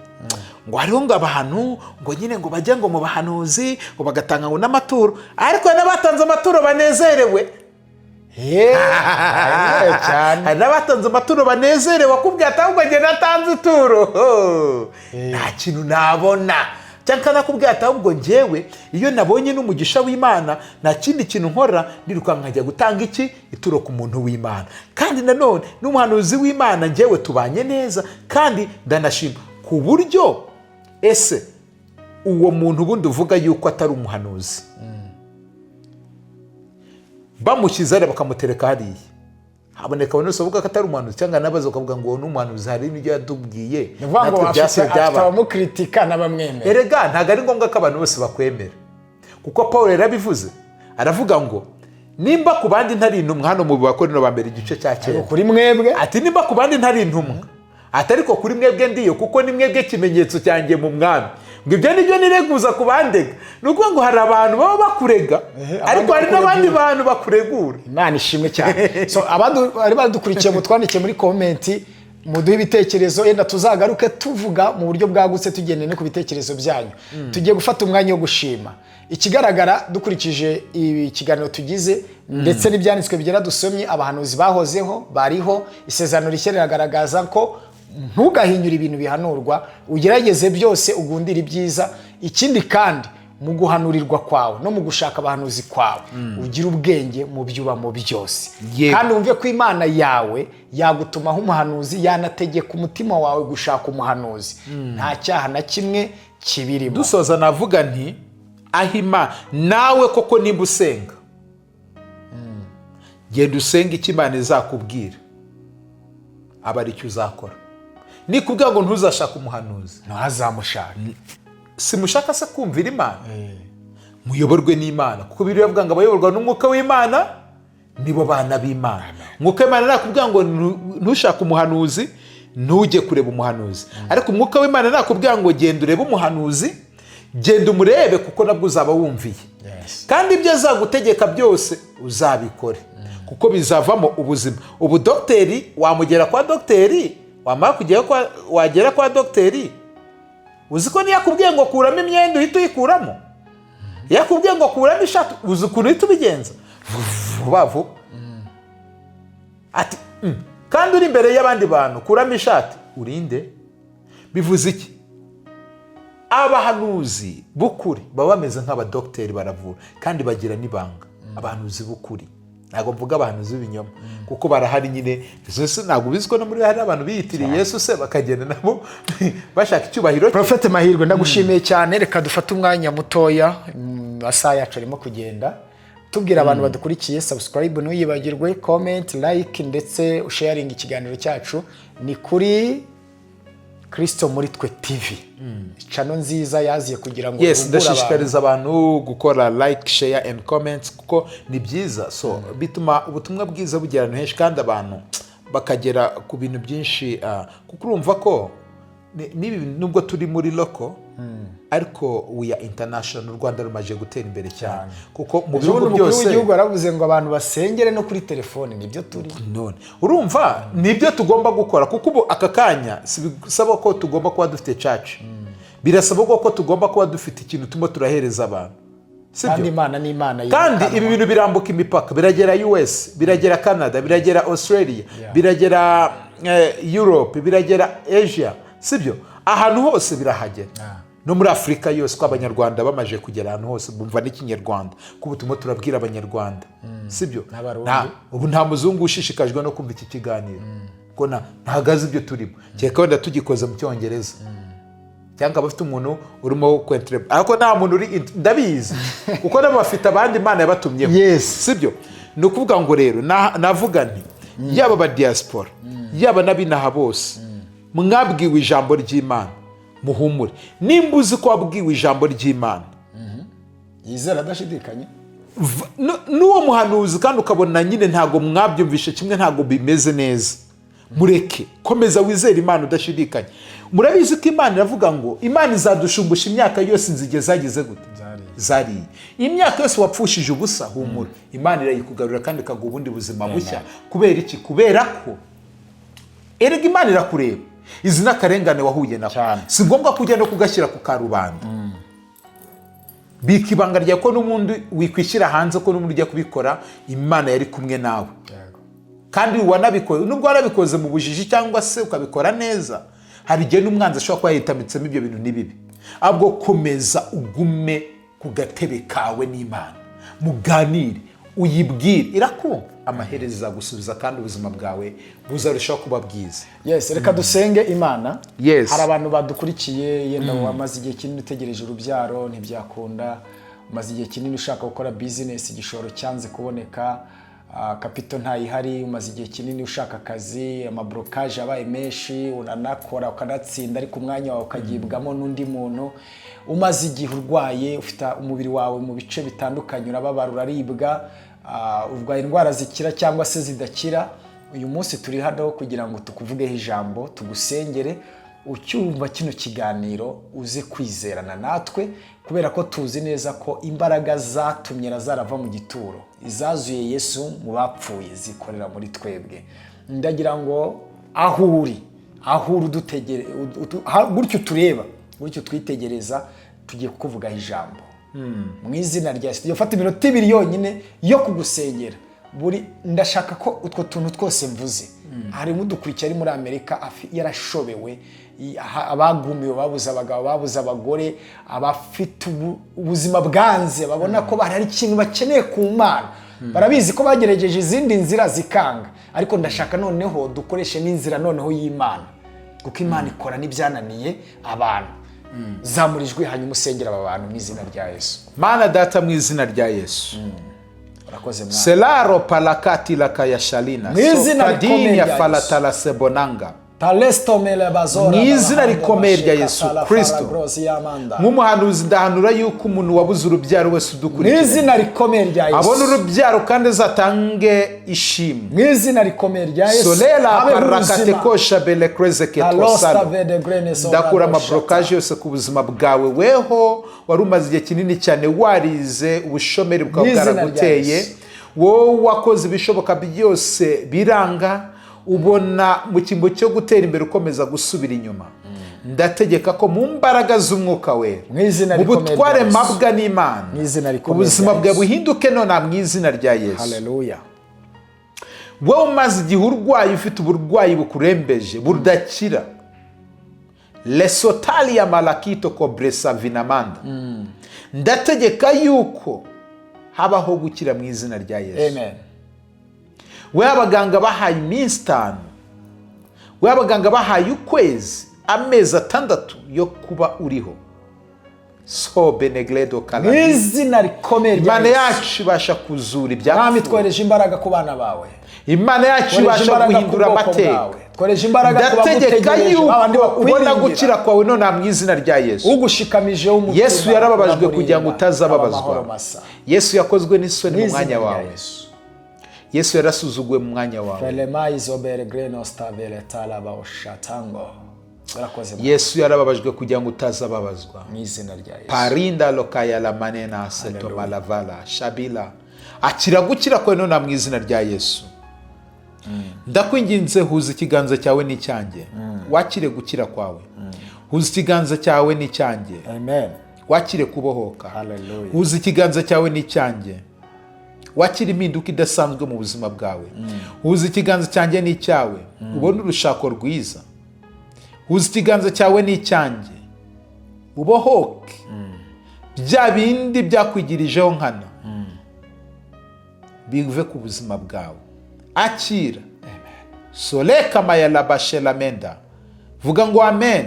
S2: hariho ngo abantu ngo nyine ngo bajya ngo mu bahanuzi ngo bagatanga ngo n'amaturo, ariko hari n'abatanze amaturo banezerewe.
S1: Cyane.
S2: Hari n'abatanze amaturo banezerewe, akubwira ati: "Ahubwo njye natanze ituro nta kintu nabona," cyangwa akanakubwira ati: "Ahubwo njyewe iyo nabonye n'umugisha w'Imana nta kindi kintu nkora, ndirukanka nkajya gutanga iki ituro ku muntu w'Imana. Kandi nanone n'umuhanuzi w'Imana njyewe tubanye neza kandi ndanashima ku buryo." Ese uwo muntu ubundi uvuga yuko atari umuhanuzi, bamushyize hariya bakamutereka hariya, haboneka abantu bose bavuga ko atari umuhanuzi, cyangwa n'abaza bakavuga ngo uwo ni umuhanuzi, hari n'ibyo yatubwiye,
S1: Ni ukuvuga ngo
S2: natwe
S1: afite
S2: byase
S1: afite
S2: byabaye.
S1: abamukritika n'abamwemera.
S2: Erega ntabwo ari ngombwa ko abantu bose bakwemera, kuko Paul yarabivuze, aravuga ngo nimba ku bandi ntari intumwa, hano mu Bakorino ba mbere igice cya 9,
S1: Kuri mwebwe
S2: ati: "Nimba ku bandi ntari intumwa," ati, "ariko kuri mwebwe ndiyo, kuko ni mwebwe kimenyetso cyanjye mu Mwami." Ngo ibyo nibyo nireguza ku bandega. Ni ukuvuga ngo hari abantu baba bakurega, ariko hari n'abandi bantu bakuregura.
S1: Imana ishimwe cyane. So bari badukurikiye, mutwandikiye muri comment, muduhe ibitekerezo, yenda tuzagaruke tuvuga mu buryo bwagutse tugendeye no ku bitekerezo byanyu. Tugiye gufata umwanya wo gushima. Ikigaragara dukurikije ikiganiro tugize ndetse n'ibyanditswe bigera dusomye, abahanuzi bahozeho, bariho. Isezerano rishya riragaragaza ko ntugahinyure ibintu bihanurwa, ugerageze byose, ugundire ibyiza. Ikindi kandi, mu guhanurirwa kwawe no mu gushaka abahanuzi kwawe, ugire ubwenge mu byo ubamo byose, kandi wumve ko Imana yawe yagutumaho umuhanuzi, yanategeka umutima wawe gushaka umuhanuzi, nta cyaha na kimwe kibirimo.
S2: Dusoza navuga nti ahima nawe koko nimba usenga, genda usenge, icyo Imana izakubwira aba ari cyo uzakora. Nikubwira ngo ntuzashake umuhanuzi,
S1: ntuhazamushake.
S2: Simushaka se kumvira Imana, muyoborwe n'Imana, kuko Bibiliya ivuga ngo abayoborwa n'Umwuka w'Imana nibo bana b'Imana. Umwuka w'Imana nakubwira ngo ntushake umuhanuzi, ntujye kureba umuhanuzi. Ariko Umwuka w'Imana nakubwira ngo genda urebe umuhanuzi, Genda umurebe, kuko nabwo uzaba wumviye. Kandi ibyo azagutegeka byose uzabikore, kuko bizavamo ubuzima. Ubu dogiteri wamugera kwa dogiteri, wamara kugera kwa, wagera kwa dogiteri, uzi ko niyo akubwiye ngo kuramo imyenda uhita uyikuramo, iyo akubwiye ngo kuramo ishati, uzi ukuntu uhita ubigenza vuba vuba, ati Kandi uri imbere y'abandi bantu, kuramo ishati, urinde. Bivuze iki? Abahanuzi b'ukuri baba bameze nk'abadogiteri, baravura kandi bagira n'ibanga. Abahanuzi b'ukuri, ntabwo mvuga abahanuzi b'ibinyoma, kuko barahari nyine. Yesu, ntabwo ubizi ko no muri hari abantu biyitiriye Yesu se, bakagenda nabo bashaka icyubahiro cye?
S1: Profete Mahirwe, ndagushimiye cyane. Reka dufate umwanya mutoya, amasaha yacu arimo kugenda. Tubwira abantu badukurikiye, subscribe ntuyibagirwe, comment, like, ndetse usharinga ikiganiro cyacu. Ni kuri Kristo muri twe TV, channel nziza yaziye kugira ngo
S2: Yes.
S1: ihugure abantu.
S2: Ndashishikariza abantu gukora like, share and comments, kuko ni byiza. So bituma ubutumwa bwiza bugera ahantu henshi kandi abantu bakagera ku bintu byinshi, kuko urumva ko n'ibi, nubwo turi muri local, ariko we are international. U Rwanda rumaze gutera imbere cyane, kuko mu
S1: Ejo
S2: bihugu
S1: bundi umukuru
S2: byose
S1: w'igihugu yaravuze ngo abantu basengere no kuri telefone. Nibyo turi.
S2: None urumva nibyo tugomba gukora, kuko ubu aka kanya si bisaba ko tugomba kuba dufite church, birasaba ko tugomba kuba dufite ikintu turimo turahereza abantu, sibyo?
S1: Kandi Imana ni Imana
S2: Kandi
S1: yimukanwa.
S2: ibi bintu birambuka imipaka, biragera US, biragera Canada, biragera Australia, biragera Europe, biragera Asia, sibyo? Ahantu hose birahagera, no muri Afurika yose, ko Abanyarwanda bamaze kugera ahantu hose, bumva n'Ikinyarwanda, ko ubu turimo turabwira Abanyarwanda, sibyo?
S1: N'Abarundi.
S2: Ubu nta muzungu ushishikajwe no kumva iki kiganiro, kuko ntabwo azi ibyo turimo, kereka wenda tugikoze mu Cyongereza cyangwa abafite umuntu urimo kwentere, ariko nta muntu uri, ndabizi, kuko nabo bafite abandi Imana yabatumyeho. Sibyo? Ni ukuvuga ngo rero navuga nti yaba aba diaspora, yaba n'abinaha bose, mwabwiwe ijambo ry'Imana, muhumure. Nimba uzi ko wabwiwe ijambo ry'Imana,
S1: yizera adashidikanya.
S2: N'uwo muhanuzi, kandi ukabona nyine ntabwo mwabyumvishe kimwe, ntabwo bimeze neza, mureke. Komeza wizere Imana udashidikanya. Murabizi ko Imana iravuga ngo Imana izadushumbusha imyaka yose inzige zagize gute?
S1: Zariye.
S2: Zariye. Imyaka yose wapfushije ubusa, humura, Imana irayikugarura kandi ikaguha ubundi buzima bushya. Kubera iki? Kubera ko erega Imana irakureba, izi n'akarengane wahuye nako.
S1: Cyane.
S2: Si ngombwa ko ujya no kugashyira ku karubanda. Bika ibanga ryawe, ko n'ubundi wikwishyira hanze, ko n'ubundi ujya kubikora Imana yari kumwe nawe. Kandi wanabikoze, nubwo warabikoze mu bujiji cyangwa se ukabikora neza, hari igihe n'umwanzi ashobora kuba yitamitsemo. Ibyo bintu ni bibi. Ahubwo komeza ugume ku gatebe kawe n'Imana, muganire, uyibwire, irakumva, amaherezo izagusubiza kandi ubuzima bwawe buzarushaho kuba bwiza.
S1: Yes, reka dusenge Imana.
S2: Yes.
S1: Hari abantu badukurikiye, yenda wamaze igihe kinini utegereje urubyaro ntibyakunda, umaze igihe kinini ushaka gukora bizinesi, igishoro cyanze kuboneka, capital ntayihari, umaze igihe kinini ushaka akazi, amablocage yabaye menshi, uranakora ukanatsinda ariko umwanya wawe ukagibwamo n'undi muntu, umaze igihe urwaye, ufite umubiri wawe mu bice bitandukanye, urababara, uraribwa, urwaye indwara zikira cyangwa se zidakira. Uyu munsi turi hano kugira ngo tukuvugeho ijambo, tugusengere. Ucyumva kino kiganiro uze kwizerana natwe, kubera ko tuzi neza ko imbaraga zatumye Lazaro ava mu gituro, izazuye Yesu mu bapfuye, zikorera muri twebwe. Ndagira ngo aho uri udutegere, gutyo utureba, gutyo utwitegereza, tugiye kukuvugaho ijambo mu izina rya Yesu. Tugiye gufata iminota 2 yonyine yo kugusengera. Buri ndashaka ko utwo tuntu twose mvuze, harimo udukurikiye ari muri Amerika, yarashobewe, abagumiwe, babuze abagabo, babuze abagore, abafite ubuzima bwanze, babona ko hari ikintu bakeneye ku Mana, barabizi ko bagerageje izindi nzira zikanga, ariko ndashaka noneho dukoreshe n'inzira noneho y'Imana, kuko Imana ikora n'ibyananiye abantu. Zamura ijwi hanyuma usengera aba bantu mu izina rya Yesu.
S2: Mana Data, mu izina rya Yesu.
S1: Urakoze, Mwana.
S2: Selaro palakati lakayashalina
S1: Mu izina rikomeye
S2: sopadinia
S1: rya Yesu.
S2: falatala sebonanga. Mu izina rikomeye rya Yesu Kristo. Nk'umuhanuzi ndahanura yuko umuntu wabuze urubyaro wese
S1: Mu
S2: udukurikira
S1: izina rikomeye rya Yesu.
S2: abona urubyaro kandi azatange ishimwe.
S1: Mu izina rikomeye rya Yesu.
S2: Solela
S1: Habeho ubuzima.
S2: parakatekosha
S1: Alosta
S2: belekrezeketrosalo.
S1: vede grenes
S2: Ndakura
S1: obrado
S2: amablocage yose ku buzima bwawe, weho wari umaze igihe kinini cyane warize, ubushomeri bukaba
S1: Mu izina rya
S2: bwaraguteye.
S1: Yesu.
S2: Wowe wakoze ibishoboka byose biranga, ubona mu cyimbo cyo gutera imbere ukomeza gusubira inyuma. Ndategeka ko mu mbaraga z'Umwuka Wera,
S1: Mu izina
S2: mu
S1: rikomeye rya
S2: butware
S1: Yesu.
S2: mabwa n'Imana,
S1: Mu izina rikomeye
S2: ubuzima
S1: rya
S2: bwawe
S1: Yesu.
S2: buhinduke none mu izina rya Yesu.
S1: Haleluya.
S2: Wowe umaze igihe urwaye, ufite uburwayi bukurembeje budakira, lesotalia malakito kobresa vinamanda, ndategeka yuko habaho gukira mu izina rya Yesu.
S1: Amen.
S2: We abaganga bahaye iminsi 5, we abaganga bahaye ukwezi, amezi 6 yo kuba uriho, so benegredo
S1: Mu
S2: kalani.
S1: izina rikomeye rya
S2: Imana
S1: Yesu.
S2: yacu ibasha kuzura
S1: Mwami,
S2: ibyapfuye.
S1: twohereje imbaraga ku bana bawe.
S2: Imana yacu
S1: Twohereje
S2: ibasha
S1: imbaraga ku
S2: guhindura
S1: bwoko
S2: amateka.
S1: bwawe. Twohereje imbaraga ku
S2: Ndategeka
S1: bagutegereje,
S2: yuko
S1: babandi
S2: ubona
S1: bakwiringira.
S2: gukira kwawe none mu izina rya Yesu.
S1: Ugushikamijeho umutima
S2: Yesu yarababajwe kugira ngo
S1: uramurinda,
S2: utazababazwa.
S1: aba amahoro masa.
S2: Yesu yakozwe n'isoni
S1: Mu
S2: mu
S1: izina
S2: mwanya
S1: rya
S2: wawe.
S1: Yesu.
S2: Yesu yarasuzuguwe mu mwanya wawe.
S1: Felema izobere grenos tavele talaba oshatango. Urakoze Mwami.
S2: Yesu yarababajwe kugira ngo utazababazwa.
S1: Mu izina rya Yesu.
S2: Parinda lokaya la manena setomalavala shabila. Akira gukira kwawe none mu izina rya Yesu. Ndakwinginze, huza ikiganza cyawe n'icyanjye, wakire gukira kwawe. Huza ikiganza cyawe n'icyanjye,
S1: Amen.
S2: wakire kubohoka.
S1: Hallelujah.
S2: Huza ikiganza cyawe n'icyanjye, wakire impinduka idasanzwe mu buzima bwawe. Huza ikiganza cyanjye n'icyawe, ubone urushako rwiza. Huza ikiganza cyawe n'icyanjye, ubohoke bya bindi byakwigirijeho nkana, bive ku buzima bwawe. Akira soleka mayalabashelamenda. Vuga ngo amen.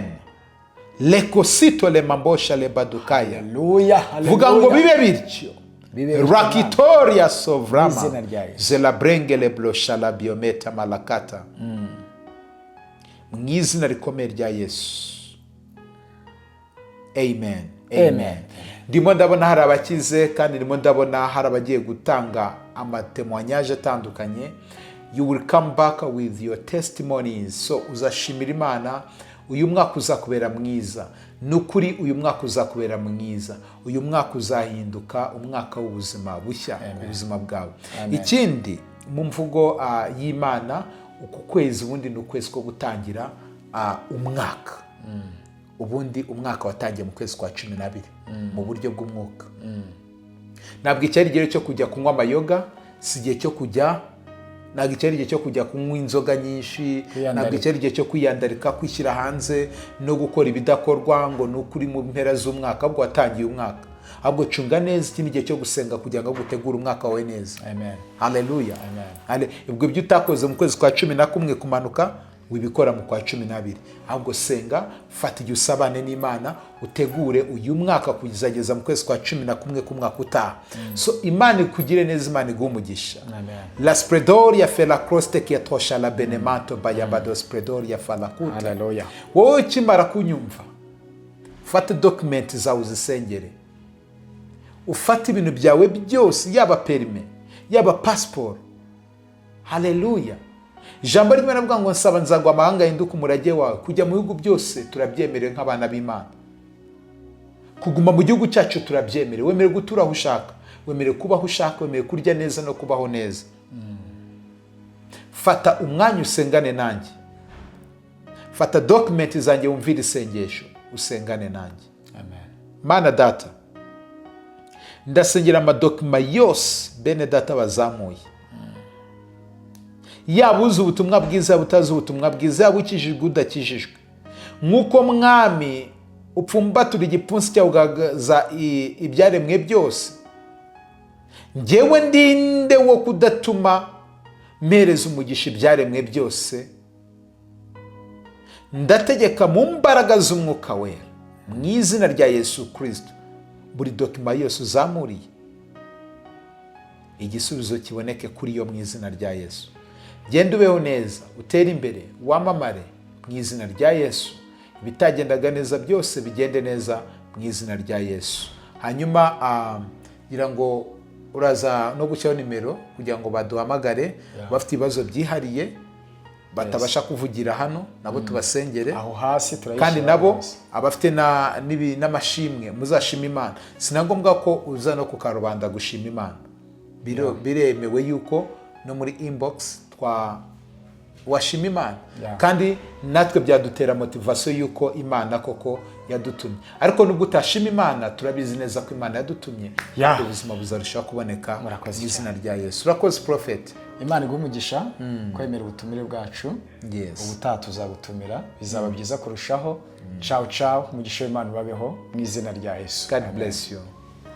S2: Lekosito lemambosha lebadukaya.
S1: Haleluya.
S2: Vuga ngo
S1: Haleluya.
S2: bibe bityo.
S1: Bibe bityo.
S2: Rakitoria sovrama
S1: Mu izina rya Yesu.
S2: zelabrengele bloshala biometa malakata, mu izina rikomeye rya Yesu, amen.
S1: Amen.
S2: Ndimo ndabona hari abakize, kandi ndimo ndabona hari abagiye gutanga amatémoignage atandukanye. You will come back with your testimonies. So uzashimira Imana. Uyu mwaka uzakubera mwiza, ni ukuri. Uyu mwaka uzakubera mwiza. Uyu mwaka uzahinduka umwaka w'ubuzima bushya ku buzima bwawe. Ikindi, mu mvugo y'Imana, uku kwezi ubundi ni ukwezi ko gutangira umwaka. Ubundi umwaka watangiye mu kwezi kwa 12 mu buryo bw'umwuka. Ntabwo icyari igihe cyo kujya kunywa amayoga, si igihe cyo kujya, ntabwo icyari igihe cyo kujya kunywa inzoga nyinshi.
S1: Kwiyandarika.
S2: Ntabwo icyari igihe cyo kwiyandarika, kwishyira hanze no gukora ibidakorwa ngo ni uko uri mu mpera z'umwaka, ahubwo watangiye umwaka. Ahubwo cunga neza, iki ni igihe cyo gusenga kugira ngo utegure umwaka wawe neza.
S1: Amen.
S2: Haleluya.
S1: Amen.
S2: Ubwo ibyo utakoze mu kwezi kwa 11 kumanuka, wibikora mu kwa 12. Ahubwo senga, fata igihe usabane n'Imana, utegure uyu mwaka kuzageza mu kwezi kwa 11 k'umwaka utaha. So Imana ikugire neza, Imana iguhe umugisha.
S1: Amen.
S2: La spredoria fela croste kiatosha la benemato bayabado spredoria falakuta.
S1: Haleluya.
S2: Wowe ukimara kunyumva, fata document zawe uzisengere, ufate ibintu byawe byose, yaba permis, yaba pasiporo. Haleluya. Ijambo rimwe navuga ngo nsaba nzagwa amahanga ahinduke umurage wawe. Kujya mu bihugu byose turabyemerewe nk'abana b'Imana. Kuguma mu gihugu cyacu turabyemerewe. Wemerewe gutura aho ushaka, wemerewe kuba aho ushaka, wemerewe kurya neza no kubaho neza. Fata umwanya usengane nanjye. Fata document zanjye, wumvire isengesho, usengane nanjye.
S1: Amen.
S2: Mana Data, ndasengera amadocuments yose bene data bazamuye, yaba uzi ubutumwa bwiza, yaba utazi ubutumwa bwiza, yaba ukijijwe, udakijijwe. Nk'uko Mwami upfumbatura igipfunsi cyawe ugaragaza ibyaremwe byose, ngewe ndinde wo kudatuma mpereza umugisha ibyaremwe byose? Ndategeka mu mbaraga z'Umwuka Wera, mu izina rya Yesu Kirisito, buri document yose uzamuriye, igisubizo kiboneke kuri yo mu izina rya Yesu. Genda ubeho neza, utere imbere, wamamare. mu izina rya Yesu. Ibitagendaga neza byose bigende neza mu izina rya Yesu. Hanyuma ngira ngo uraza no gushyiraho nimero kugira ngo baduhamagare bafite ibibazo byihariye batabasha kuvugira hano, nabo tubasengere.
S1: Aho hasi turayishyira
S2: Kandi nabo
S1: hasi.
S2: abafite n'amashimwe, muzashima Imana. Si na ngombwa ko uza no ku karubanda gushima Imana. Biremewe yuko no muri inbox twa washima Imana. Kandi natwe byadutera motivation y'uko Imana koko yadutumye. Ariko nubwo utashima Imana, turabizi neza ko Imana yadutumye, kandi ubuzima buzarushaho kuboneka
S1: Murakoze.
S2: mu izina rya Yesu. Urakoze, Prophet.
S1: Imana iguhe umugisha kwemera ubutumire bwacu. Ubutaha tuzagutumira, bizaba byiza kurushaho. Ciao ciao, umugisha w'Imana ubabeho mu izina rya Yesu.
S2: God bless you.